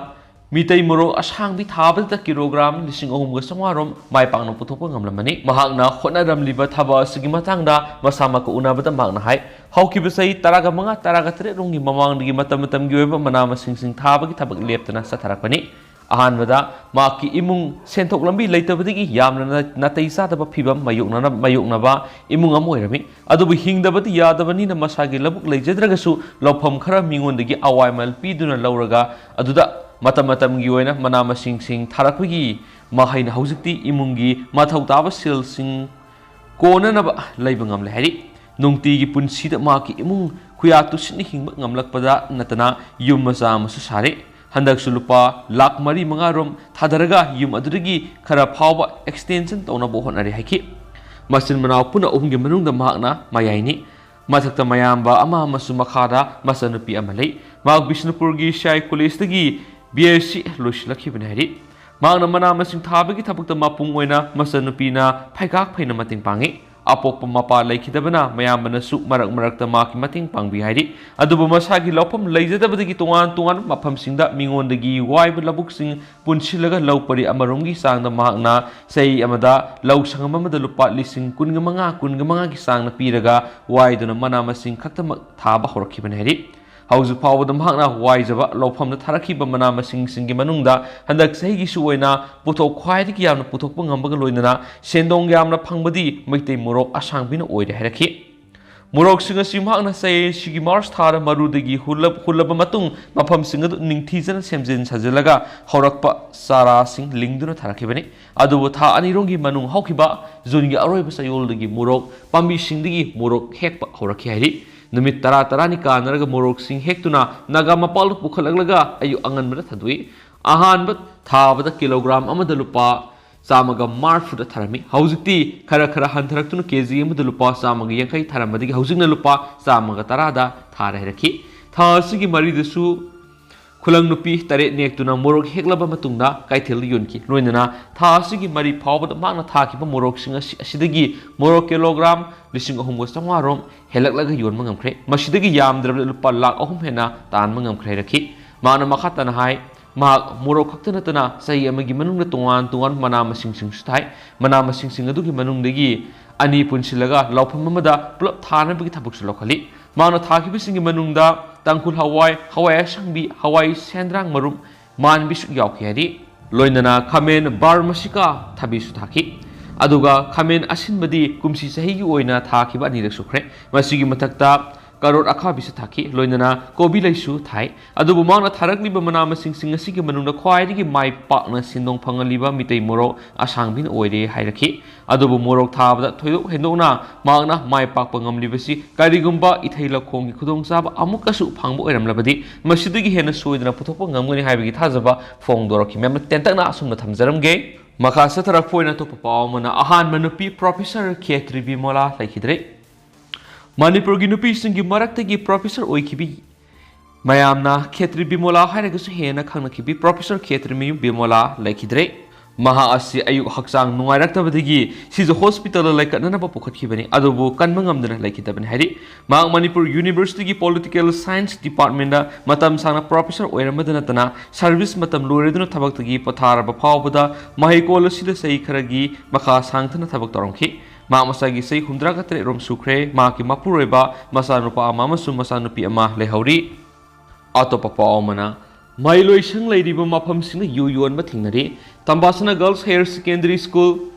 ꯃꯤꯇꯩ ꯃꯣꯔꯣꯛ ꯑꯁꯥꯡꯕꯤ ꯊꯥꯕꯗ ꯀꯤꯂꯣꯒ꯭ꯔꯥꯝ ꯂꯤꯁꯤꯡ ꯑꯍꯨꯝꯒ ꯆꯥꯝꯃꯉꯥ ꯔꯣꯝ ꯃꯥꯏ ꯄꯥꯛꯅ ꯄꯨꯊꯣꯛꯄ ꯉꯝꯂꯝꯕꯅꯤ꯫ ꯃꯍꯥꯛꯅ ꯍꯣꯠꯅꯔꯝꯂꯤꯕ ꯊꯕꯛ ꯑꯁꯤꯒꯤ ꯃꯇꯥꯡꯗ ꯃꯁꯥꯃꯛꯀ ꯎꯅꯕꯗ ꯃꯍꯥꯛꯅ ꯍꯥꯏ, ꯍꯧꯈꯤꯕ ꯆꯍꯤ ꯇꯔꯥꯒ ꯃꯉꯥ, ꯇꯔꯥꯒ ꯇꯔꯦꯠ ꯔꯣꯝꯒꯤ ꯃꯃꯥꯡꯗꯒꯤ ꯃꯇꯝ ꯃꯇꯝꯒꯤ ꯑꯣꯏꯕ ꯃꯅꯥ ꯃꯁꯤꯡꯁꯤꯡ ꯊꯥꯕꯒꯤ ꯊꯕꯛ ꯂꯦꯞꯇꯅ ꯆꯠꯊꯔꯛꯄꯅꯤ꯫ ꯑꯍꯥꯟꯕꯗ ꯃꯍꯥꯛꯀꯤ ꯏꯃꯨꯡ ꯁꯦꯟꯊꯣꯛ ꯂꯝꯕꯤ ꯂꯩꯇꯕꯗꯒꯤ ꯌꯥꯝꯅ ꯅꯥꯇꯩ ꯆꯥꯗꯕ ꯐꯤꯚꯝ ꯃꯥꯌꯣꯛꯅꯅ-, ꯃꯥꯌꯣꯛꯅꯕ ꯏꯃꯨꯡ ꯑꯃ ꯑꯣꯏꯔꯝꯃꯤ꯫ ꯑꯗꯨꯕꯨ ꯍꯤꯡꯗꯕꯗꯤ ꯌꯥꯗꯕꯅꯤꯅ ꯃꯁꯥꯒꯤ ꯂꯧꯕꯨꯛ ꯂꯩꯖꯗ꯭ꯔꯒꯁꯨ ꯂꯧꯐꯝ ꯈꯔ ꯃꯤꯉꯣꯟꯗꯒꯤ ꯑꯋꯥꯏꯃꯜ ꯄꯤꯗꯨꯅ ꯂꯧꯔꯒ ꯑꯗꯨꯗ ꯃꯇꯝ ꯃꯇꯝꯒꯤ ꯑꯣꯏꯅ ꯃꯅꯥ ꯃꯁꯤꯡꯁꯤꯡ ꯊꯥꯔꯛꯄꯒꯤ ꯃꯍꯩꯅ ꯍꯧꯖꯤꯛꯇꯤ ꯏꯃꯨꯡꯒꯤ ꯃꯊꯧ ꯇꯥꯕ ꯁꯦꯜꯁꯤꯡ ꯀꯣꯟꯅꯅꯕ ꯂꯩꯕ ꯉꯝꯂꯦ ꯍꯥꯏꯔꯤ꯫ ꯅꯨꯡꯇꯤꯒꯤ ꯄꯨꯟꯁꯤꯗ ꯃꯍꯥꯛꯀꯤ ꯏꯃꯨꯡ ꯈꯨꯌꯥ ꯇꯨꯁꯤꯟꯅ ꯍꯤꯡꯕ ꯉꯝꯂꯛꯄꯗ ꯅꯠꯇꯅ ꯌꯨꯝ ꯃꯆꯥ ꯑꯃꯁꯨ ꯁꯥꯔꯦ꯫ ꯍꯟꯗꯛꯁꯨ ꯂꯨꯄꯥ ꯂꯥꯈ ꯃꯔꯤ ꯃꯉꯥ ꯔꯣꯝ ꯊꯥꯗꯔꯒ ꯌꯨꯝ ꯑꯗꯨꯗꯒꯤ ꯈꯔ ꯐꯥꯎꯕ ꯑꯦꯛꯁꯇꯦꯟꯁꯟ ꯇꯧꯅꯕ ꯍꯣꯠꯅꯔꯦ ꯍꯥꯏꯈꯤ꯫ ꯃꯆꯤꯟ ꯃꯅꯥꯎ ꯄꯨꯟꯅ ꯑꯍꯨꯝꯒꯤ ꯃꯅꯨꯡꯗ ꯃꯍꯥꯛꯅ ꯃꯌꯥꯏꯅꯤ꯫ ꯃꯊꯛꯇ ꯃꯌꯥꯝꯕ ꯑꯃ ꯑꯃꯁꯨꯡ ꯃꯈꯥꯗ ꯃꯆꯟꯅꯨꯄꯤ ꯑꯃ ꯂꯩ꯫ ꯃꯍꯥꯛ ꯕꯤꯁꯅꯨꯄꯨꯔꯒꯤ C I ꯀꯣꯂꯦꯖꯇꯒꯤ B S C ꯂꯣꯏꯁꯤꯜꯂꯛꯈꯤꯕꯅꯤ ꯍꯥꯏꯔꯤ꯫ ꯃꯍꯥꯛꯅ ꯃꯅꯥ ꯃꯁꯤꯡ ꯊꯥꯕꯒꯤ ꯊꯕꯛꯇ ꯃꯄꯨꯡ ꯑꯣꯏꯅ ꯃꯆꯟꯅꯨꯄꯤꯅ ꯐꯩꯒꯥꯛ ꯐꯩꯅ ꯃꯇꯦꯡ ꯄꯥꯡꯉꯤ꯫ ꯑꯄꯣꯛꯄ ꯃꯄꯥ ꯂꯩꯈꯤꯗꯕꯅ ꯃꯌꯥꯝꯕꯅꯁꯨ ꯃꯔꯛ ꯃꯔꯛꯇ ꯃꯍꯥꯛꯀꯤ ꯃꯇꯦꯡ ꯄꯥꯡꯕꯤ ꯍꯥꯏꯔꯤ꯫ ꯑꯗꯨꯕꯨ ꯃꯁꯥꯒꯤ ꯂꯧꯐꯝ ꯂꯩꯖꯗꯕꯗꯒꯤ ꯇꯣꯉꯥꯟ ꯇꯣꯉꯥꯟꯕ ꯃꯐꯝꯁꯤꯡꯗ ꯃꯤꯉꯣꯟꯗꯒꯤ ꯋꯥꯏꯕ ꯂꯧꯕꯨꯛꯁꯤꯡ ꯄꯨꯟꯁꯤꯜꯂꯒ ꯂꯧ ꯄꯔꯤ ꯑꯃꯔꯣꯝꯒꯤ ꯆꯥꯡꯗ ꯃꯍꯥꯛꯅ ꯆꯍꯤ ꯑꯃꯗ ꯂꯧ ꯁꯪꯉꯝ ꯑꯃꯗ ꯂꯨꯄꯥ ꯂꯤꯁꯤꯡ ꯀꯨꯟꯒ ꯃꯉꯥ, ꯀꯨꯟꯒ ꯃꯉꯥꯒꯤ ꯆꯥꯡꯅ ꯄꯤꯔꯒ ꯋꯥꯏꯗꯨꯅ ꯃꯅꯥ ꯃꯁꯤꯡ ꯈꯛꯇꯃꯛ ꯊꯥꯕ ꯍꯧꯔꯛꯈꯤꯕꯅꯤ ꯍꯥꯏꯔꯤ꯫ ꯍꯧꯖꯤꯛ ꯐꯥꯎꯕꯗ ꯃꯍꯥꯛꯅ ꯋꯥꯏꯖꯕ ꯂꯧꯐꯝꯗ ꯊꯥꯔꯛꯈꯤꯕ ꯃꯅꯥ ꯃꯁꯤꯡꯁꯤꯡꯒꯤ ꯃꯅꯨꯡꯗ ꯍꯟꯗꯛ ꯆꯍꯤꯒꯤꯁꯨ ꯑꯣꯏꯅ ꯄꯣꯠꯊꯣꯛ ꯈ꯭ꯋꯥꯏꯗꯒꯤ ꯌꯥꯝꯅ ꯄꯨꯊꯣꯛꯄ ꯉꯝꯕꯒ ꯂꯣꯏꯅꯅ ꯁꯦꯟꯗꯣꯡ ꯌꯥꯝꯅ ꯐꯪꯕꯗꯤ ꯃꯩꯇꯩ ꯃꯣꯔꯣꯛ ꯑꯁꯥꯡꯕꯤꯅ ꯑꯣꯏꯔꯦ ꯍꯥꯏꯔꯛꯈꯤ꯫ ꯃꯣꯔꯣꯛꯁꯤꯡ ꯑꯁꯤ ꯃꯍꯥꯛꯅ ꯆꯍꯤ ꯑꯁꯤꯒꯤ ꯃꯥꯔꯆ ꯊꯥꯗ ꯃꯔꯨꯗꯒꯤ ꯍꯨꯜꯂꯕ ꯃꯇꯨꯡ ꯃꯐꯝꯁꯤꯡ ꯑꯗꯨ ꯅꯤꯡꯊꯤꯖꯅ ꯁꯦꯝꯖꯤꯟ ꯁꯥꯖꯤꯜꯂꯒ ꯍꯧꯔꯛꯄ ꯆꯥꯔꯥꯁꯤꯡ ꯂꯤꯡꯗꯨꯅ ꯊꯥꯔꯛꯈꯤꯕꯅꯤ꯫ ꯑꯗꯨꯕꯨ ꯊꯥ ꯑꯅꯤꯔꯣꯝꯒꯤ ꯃꯅꯨꯡ ꯍꯧꯈꯤꯕ ꯖꯨꯟꯒꯤ ꯑꯔꯣꯏꯕ ꯆꯌꯣꯜꯗꯒꯤ ꯃꯣꯔꯣꯛ ꯄꯥꯝꯕꯤꯁꯤꯡꯗꯒꯤ ꯃꯣꯔꯣꯛ ꯍꯦꯛꯄ ꯍꯧꯔꯛꯈꯤ ꯍꯥꯏꯔꯤ꯫ ꯅꯨꯃꯤꯠ ꯇꯔꯥ ꯇꯔꯥꯅꯤ ꯀꯥꯟꯅꯔꯒ ꯃꯣꯔꯣꯛꯁꯤꯡ ꯍꯦꯛꯇꯨꯅ ꯅꯥꯒꯥ ꯃꯄꯥꯜꯗ ꯄꯨꯈꯠꯂꯛꯂꯒ ꯑꯌꯨꯛ ꯑꯉꯟꯕꯗ ꯊꯥꯗꯣꯛꯏ꯫ ꯑꯍꯥꯟꯕ ꯊꯥꯕꯗ ꯀꯤꯂꯣꯒ꯭ꯔꯥꯝ ꯑꯃꯗ ꯂꯨꯄꯥ ꯆꯥꯝꯃꯒ ꯃꯔꯤꯐꯨꯗ ꯊꯥꯔꯝꯃꯤ꯫ ꯍꯧꯖꯤꯛꯇꯤ ꯈꯔ ꯈꯔ ꯍꯟꯊꯔꯛꯇꯨꯅ ꯀꯦ ꯖꯤ ꯑꯃꯗ ꯂꯨꯄꯥ ꯆꯥꯝꯃꯒ ꯌꯥꯡꯈꯩ ꯊꯥꯔꯝꯕꯗꯒꯤ ꯍꯧꯖꯤꯛꯅ ꯂꯨꯄꯥ ꯆꯥꯝꯃꯒ ꯇꯔꯥꯗ ꯊꯥꯔꯦ ꯍꯥꯏꯔꯛꯈꯤ꯫ ꯊꯥ ꯑꯁꯤꯒꯤ ꯃꯔꯤꯗꯁꯨ ꯈꯨꯂꯪ ꯅꯨꯄꯤ ꯇꯔꯦꯠ ꯅꯦꯛꯇꯨꯅ ꯃꯣꯔꯣꯛ ꯍꯦꯛꯂꯕ ꯃꯇꯨꯡꯗ ꯀꯩꯊꯦꯜꯗ ꯌꯣꯟꯈꯤ꯫ ꯂꯣꯏꯅꯅ ꯊꯥ ꯑꯁꯤꯒꯤ ꯃꯔꯤ ꯐꯥꯎꯕꯗ ꯃꯍꯥꯛꯅ ꯊꯥꯈꯤꯕ ꯃꯣꯔꯣꯛꯁꯤꯡ ꯑꯁꯤ, ꯑꯁꯤꯗꯒꯤ ꯃꯣꯔꯣꯛ ꯀꯤꯂꯣꯒ꯭ꯔꯥꯝ ꯂꯤꯁꯤꯡ ꯑꯍꯨꯝꯒ ꯆꯥꯝꯃꯉꯥ ꯔꯣꯝ ꯍꯦꯜꯂꯛꯂꯒ ꯌꯣꯟꯕ ꯉꯝꯈ꯭ꯔꯦ꯫ ꯃꯁꯤꯗꯒꯤ ꯌꯥꯝꯗ꯭ꯔꯕꯗ ꯂꯨꯄꯥ ꯂꯥꯈ ꯑꯍꯨꯝ ꯍꯦꯟꯅ ꯇꯥꯟꯕ ꯉꯝꯈ꯭ꯔꯦ ꯍꯥꯏꯔꯛꯈꯤ꯫ ꯃꯍꯥꯛꯅ ꯃꯈꯥ ꯇꯥꯅ ꯍꯥꯏ, ꯃꯍꯥꯛ ꯃꯣꯔꯣꯛ ꯈꯛꯇ ꯅꯠꯇꯅ ꯆꯍꯤ ꯑꯃꯒꯤ ꯃꯅꯨꯡꯗ ꯇꯣꯉꯥꯟ ꯇꯣꯉꯥꯟꯕ ꯃꯅꯥ ꯃꯁꯤꯡꯁꯤꯡꯁꯨ ꯊꯥꯏ꯫ ꯃꯅꯥ ꯃꯁꯤꯡꯁꯤꯡ ꯑꯗꯨꯒꯤ ꯃꯅꯨꯡꯗꯒꯤ ꯑꯅꯤ ꯄꯨꯟꯁꯤꯜꯂꯒ ꯂꯧꯐꯝ ꯑꯃꯗ ꯄꯨꯂꯞ ꯊꯥꯅꯕꯒꯤ ꯊꯕꯛꯁꯨ ꯂꯧꯈꯠꯂꯤ꯫ ꯃꯍꯥꯛꯅ ꯊꯥꯈꯤꯕꯁꯤꯡꯒꯤ ꯃꯅꯨꯡꯗ ꯇꯥꯡꯈꯨꯜ ꯍꯋꯥꯏ, ꯍꯋꯥꯏ ꯑꯁꯥꯡꯕꯤ, ꯍꯋꯥꯏ ꯁꯦꯟꯗ꯭ꯔꯥꯡ ꯃꯔꯨꯝ, ꯃꯥꯟꯕꯤꯁꯨ ꯌꯥꯎꯈꯤ ꯍꯥꯏꯔꯤ꯫ ꯂꯣꯏꯅꯅ ꯈꯥꯃꯦꯟ ꯕꯥꯔꯃꯥꯁꯤꯀꯥ ꯊꯕꯤꯁꯨ ꯊꯥꯈꯤ꯫ ꯑꯗꯨꯒ ꯈꯥꯃꯦꯟ ꯑꯁꯤꯟꯕꯗꯤ ꯀꯨꯝꯁꯤ ꯆꯍꯤꯒꯤ ꯑꯣꯏꯅ ꯊꯥꯈꯤꯕ ꯑꯅꯤꯔꯛ ꯁꯨꯈ꯭ꯔꯦ꯫ ꯃꯁꯤꯒꯤ ꯃꯊꯛꯇ ꯀꯔꯣꯠ ꯑꯈꯥꯕꯤꯁꯨ ꯊꯥꯈꯤ꯫ ꯂꯣꯏꯅꯅ ꯀꯣꯕꯤ ꯂꯩꯁꯨ ꯊꯥꯏ꯫ ꯑꯗꯨꯕꯨ ꯃꯍꯥꯛꯅ ꯊꯥꯔꯛꯂꯤꯕ ꯃꯅꯥ ꯃꯁꯤꯡꯁꯤꯡ ꯑꯁꯤꯒꯤ ꯃꯅꯨꯡꯗ ꯈ꯭ꯋꯥꯏꯗꯒꯤ ꯃꯥꯏ ꯄꯥꯛꯅ ꯁꯦꯟꯗꯣꯡ ꯐꯪꯍꯜꯂꯤꯕ ꯃꯤꯇꯩ ꯃꯣꯔꯣꯛ ꯑꯁꯥꯡꯕꯤꯅ ꯑꯣꯏꯔꯦ ꯍꯥꯏꯔꯛꯈꯤ꯫ ꯑꯗꯨꯕꯨ ꯃꯣꯔꯣꯛ ꯊꯥꯕꯗ ꯊꯣꯏꯗꯣꯛ ꯍꯦꯟꯗꯣꯛꯅ ꯃꯍꯥꯛꯅ ꯃꯥꯏ ꯄꯥꯛꯄ ꯉꯝꯂꯤꯕꯁꯤ ꯀꯔꯤꯒꯨꯝꯕ ꯏꯊꯩ ꯂꯧꯈꯣꯡꯒꯤ ꯈꯨꯗꯣꯡꯆꯥꯕ ꯑꯃꯨꯛꯀꯁꯨ ꯐꯪꯕ ꯑꯣꯏꯔꯝꯂꯕꯗꯤ ꯃꯁꯤꯗꯒꯤ ꯍꯦꯟꯅ ꯁꯣꯏꯗꯅ ꯄꯨꯊꯣꯛꯄ ꯉꯝꯒꯅꯤ ꯍꯥꯏꯕꯒꯤ ꯊꯥꯖꯕ ꯐꯣꯡꯗꯣꯔꯛꯈꯤ꯫ ꯃꯌꯥꯝꯅ ꯇꯦꯟꯇꯛꯅ ꯑꯁꯨꯝꯅ ꯊꯝꯖꯔꯝꯒꯦ꯫ ꯃꯈꯥ ꯆꯠꯊꯔꯛꯄ ꯑꯣꯏꯅ ꯑꯇꯣꯞꯄ ꯄꯥꯎ ꯑꯃꯅ, ꯑꯍꯥꯟꯕ ꯅꯨꯄꯤ ꯄ꯭ꯔꯣꯐꯦꯁꯔ ꯈꯦꯇ꯭ꯔꯤ ꯕꯤꯃꯣꯂꯥ ꯂꯩꯈꯤꯗ꯭ꯔꯦ꯫ ꯃꯅꯤꯄꯨꯔꯒꯤ ꯅꯨꯄꯤꯁꯤꯡꯒꯤ ꯃꯔꯛꯇꯒꯤ ꯄ꯭ꯔꯣꯐꯦꯁꯔ ꯑꯣꯏꯈꯤꯕꯤ ꯃꯌꯥꯝꯅ ꯈꯦꯇ꯭ꯔꯤ ꯕꯤꯃꯣꯂꯥ ꯍꯥꯏꯔꯒꯁꯨ ꯍꯦꯟꯅ ꯈꯪꯅꯈꯤꯕꯤ ꯄ꯭ꯔꯣꯐꯦꯁꯔ ꯈꯦꯇ꯭ꯔꯤꯃꯌꯨꯝ ꯕꯤꯃꯣꯂꯥ ꯂꯩꯈꯤꯗ꯭ꯔꯦ꯫ ꯃꯍꯥꯛ ꯑꯁꯤ ꯑꯌꯨꯛ ꯍꯛꯆꯥꯡ ꯅꯨꯡꯉꯥꯏꯔꯛꯇꯕꯗꯒꯤ ꯁꯤꯖ ꯍꯣꯁꯄꯤꯇꯥꯜꯗ ꯂꯩꯈꯠꯅꯅꯕ ꯄꯨꯈꯠꯈꯤꯕꯅꯤ, ꯑꯗꯨꯕꯨ ꯀꯟꯕ ꯉꯝꯗꯅ ꯂꯩꯈꯤꯗꯕꯅꯤ ꯍꯥꯏꯔꯤ꯫ ꯃꯍꯥꯛ ꯃꯅꯤꯄꯨꯔ ꯌꯨꯅꯤꯚꯔꯁꯤꯇꯤꯒꯤ ꯄꯣꯂꯤꯇꯤꯀꯦꯜ ꯁꯥꯏꯟꯁ ꯗꯤꯄꯥꯔꯠꯃꯦꯟꯗ ꯃꯇꯝ ꯁꯥꯡꯅ ꯄ꯭ꯔꯣꯐꯦꯁꯔ ꯑꯣꯏꯔꯝꯕꯗ ꯅꯠꯇꯅ ꯁꯔꯚꯤꯁ ꯃꯇꯝ ꯂꯣꯏꯔꯗꯨꯅ ꯊꯕꯛꯇꯒꯤ ꯄꯣꯊꯥꯔꯕ ꯐꯥꯎꯕꯗ ꯃꯍꯩꯀꯣꯜ ꯑꯁꯤꯗ ꯆꯍꯤ ꯈꯔꯒꯤ ꯃꯈꯥ ꯁꯥꯡꯊꯅ ꯊꯕꯛ ꯇꯧꯔꯝꯈꯤ꯫ ꯃꯍꯥꯛ ꯃꯁꯥꯒꯤ ꯆꯍꯤ ꯍꯨꯝꯗ꯭ꯔꯥꯒ ꯇꯔꯦꯠ ꯔꯣꯝ ꯁꯨꯈ꯭ꯔꯦ꯫ ꯃꯍꯥꯛꯀꯤ ꯃꯄꯨꯔꯣꯏꯕ ꯃꯆꯥꯅꯨꯄꯥ ꯑꯃ ꯑꯃꯁꯨꯡ ꯃꯆꯥꯅꯨꯄꯤ ꯑꯃ ꯂꯩꯍꯧꯔꯤ꯫ ꯑꯇꯣꯞꯄ ꯄꯥꯎ ꯑꯃꯅ, ꯃꯍꯩꯂꯣꯏꯁꯪ ꯂꯩꯔꯤꯕ ꯃꯐꯝꯁꯤꯡꯗ ꯌꯨ ꯌꯣꯟꯕ ꯊꯦꯡꯅꯔꯤ꯫ ꯇꯝꯕꯥꯁꯅꯥ Girls Higher Secondary School,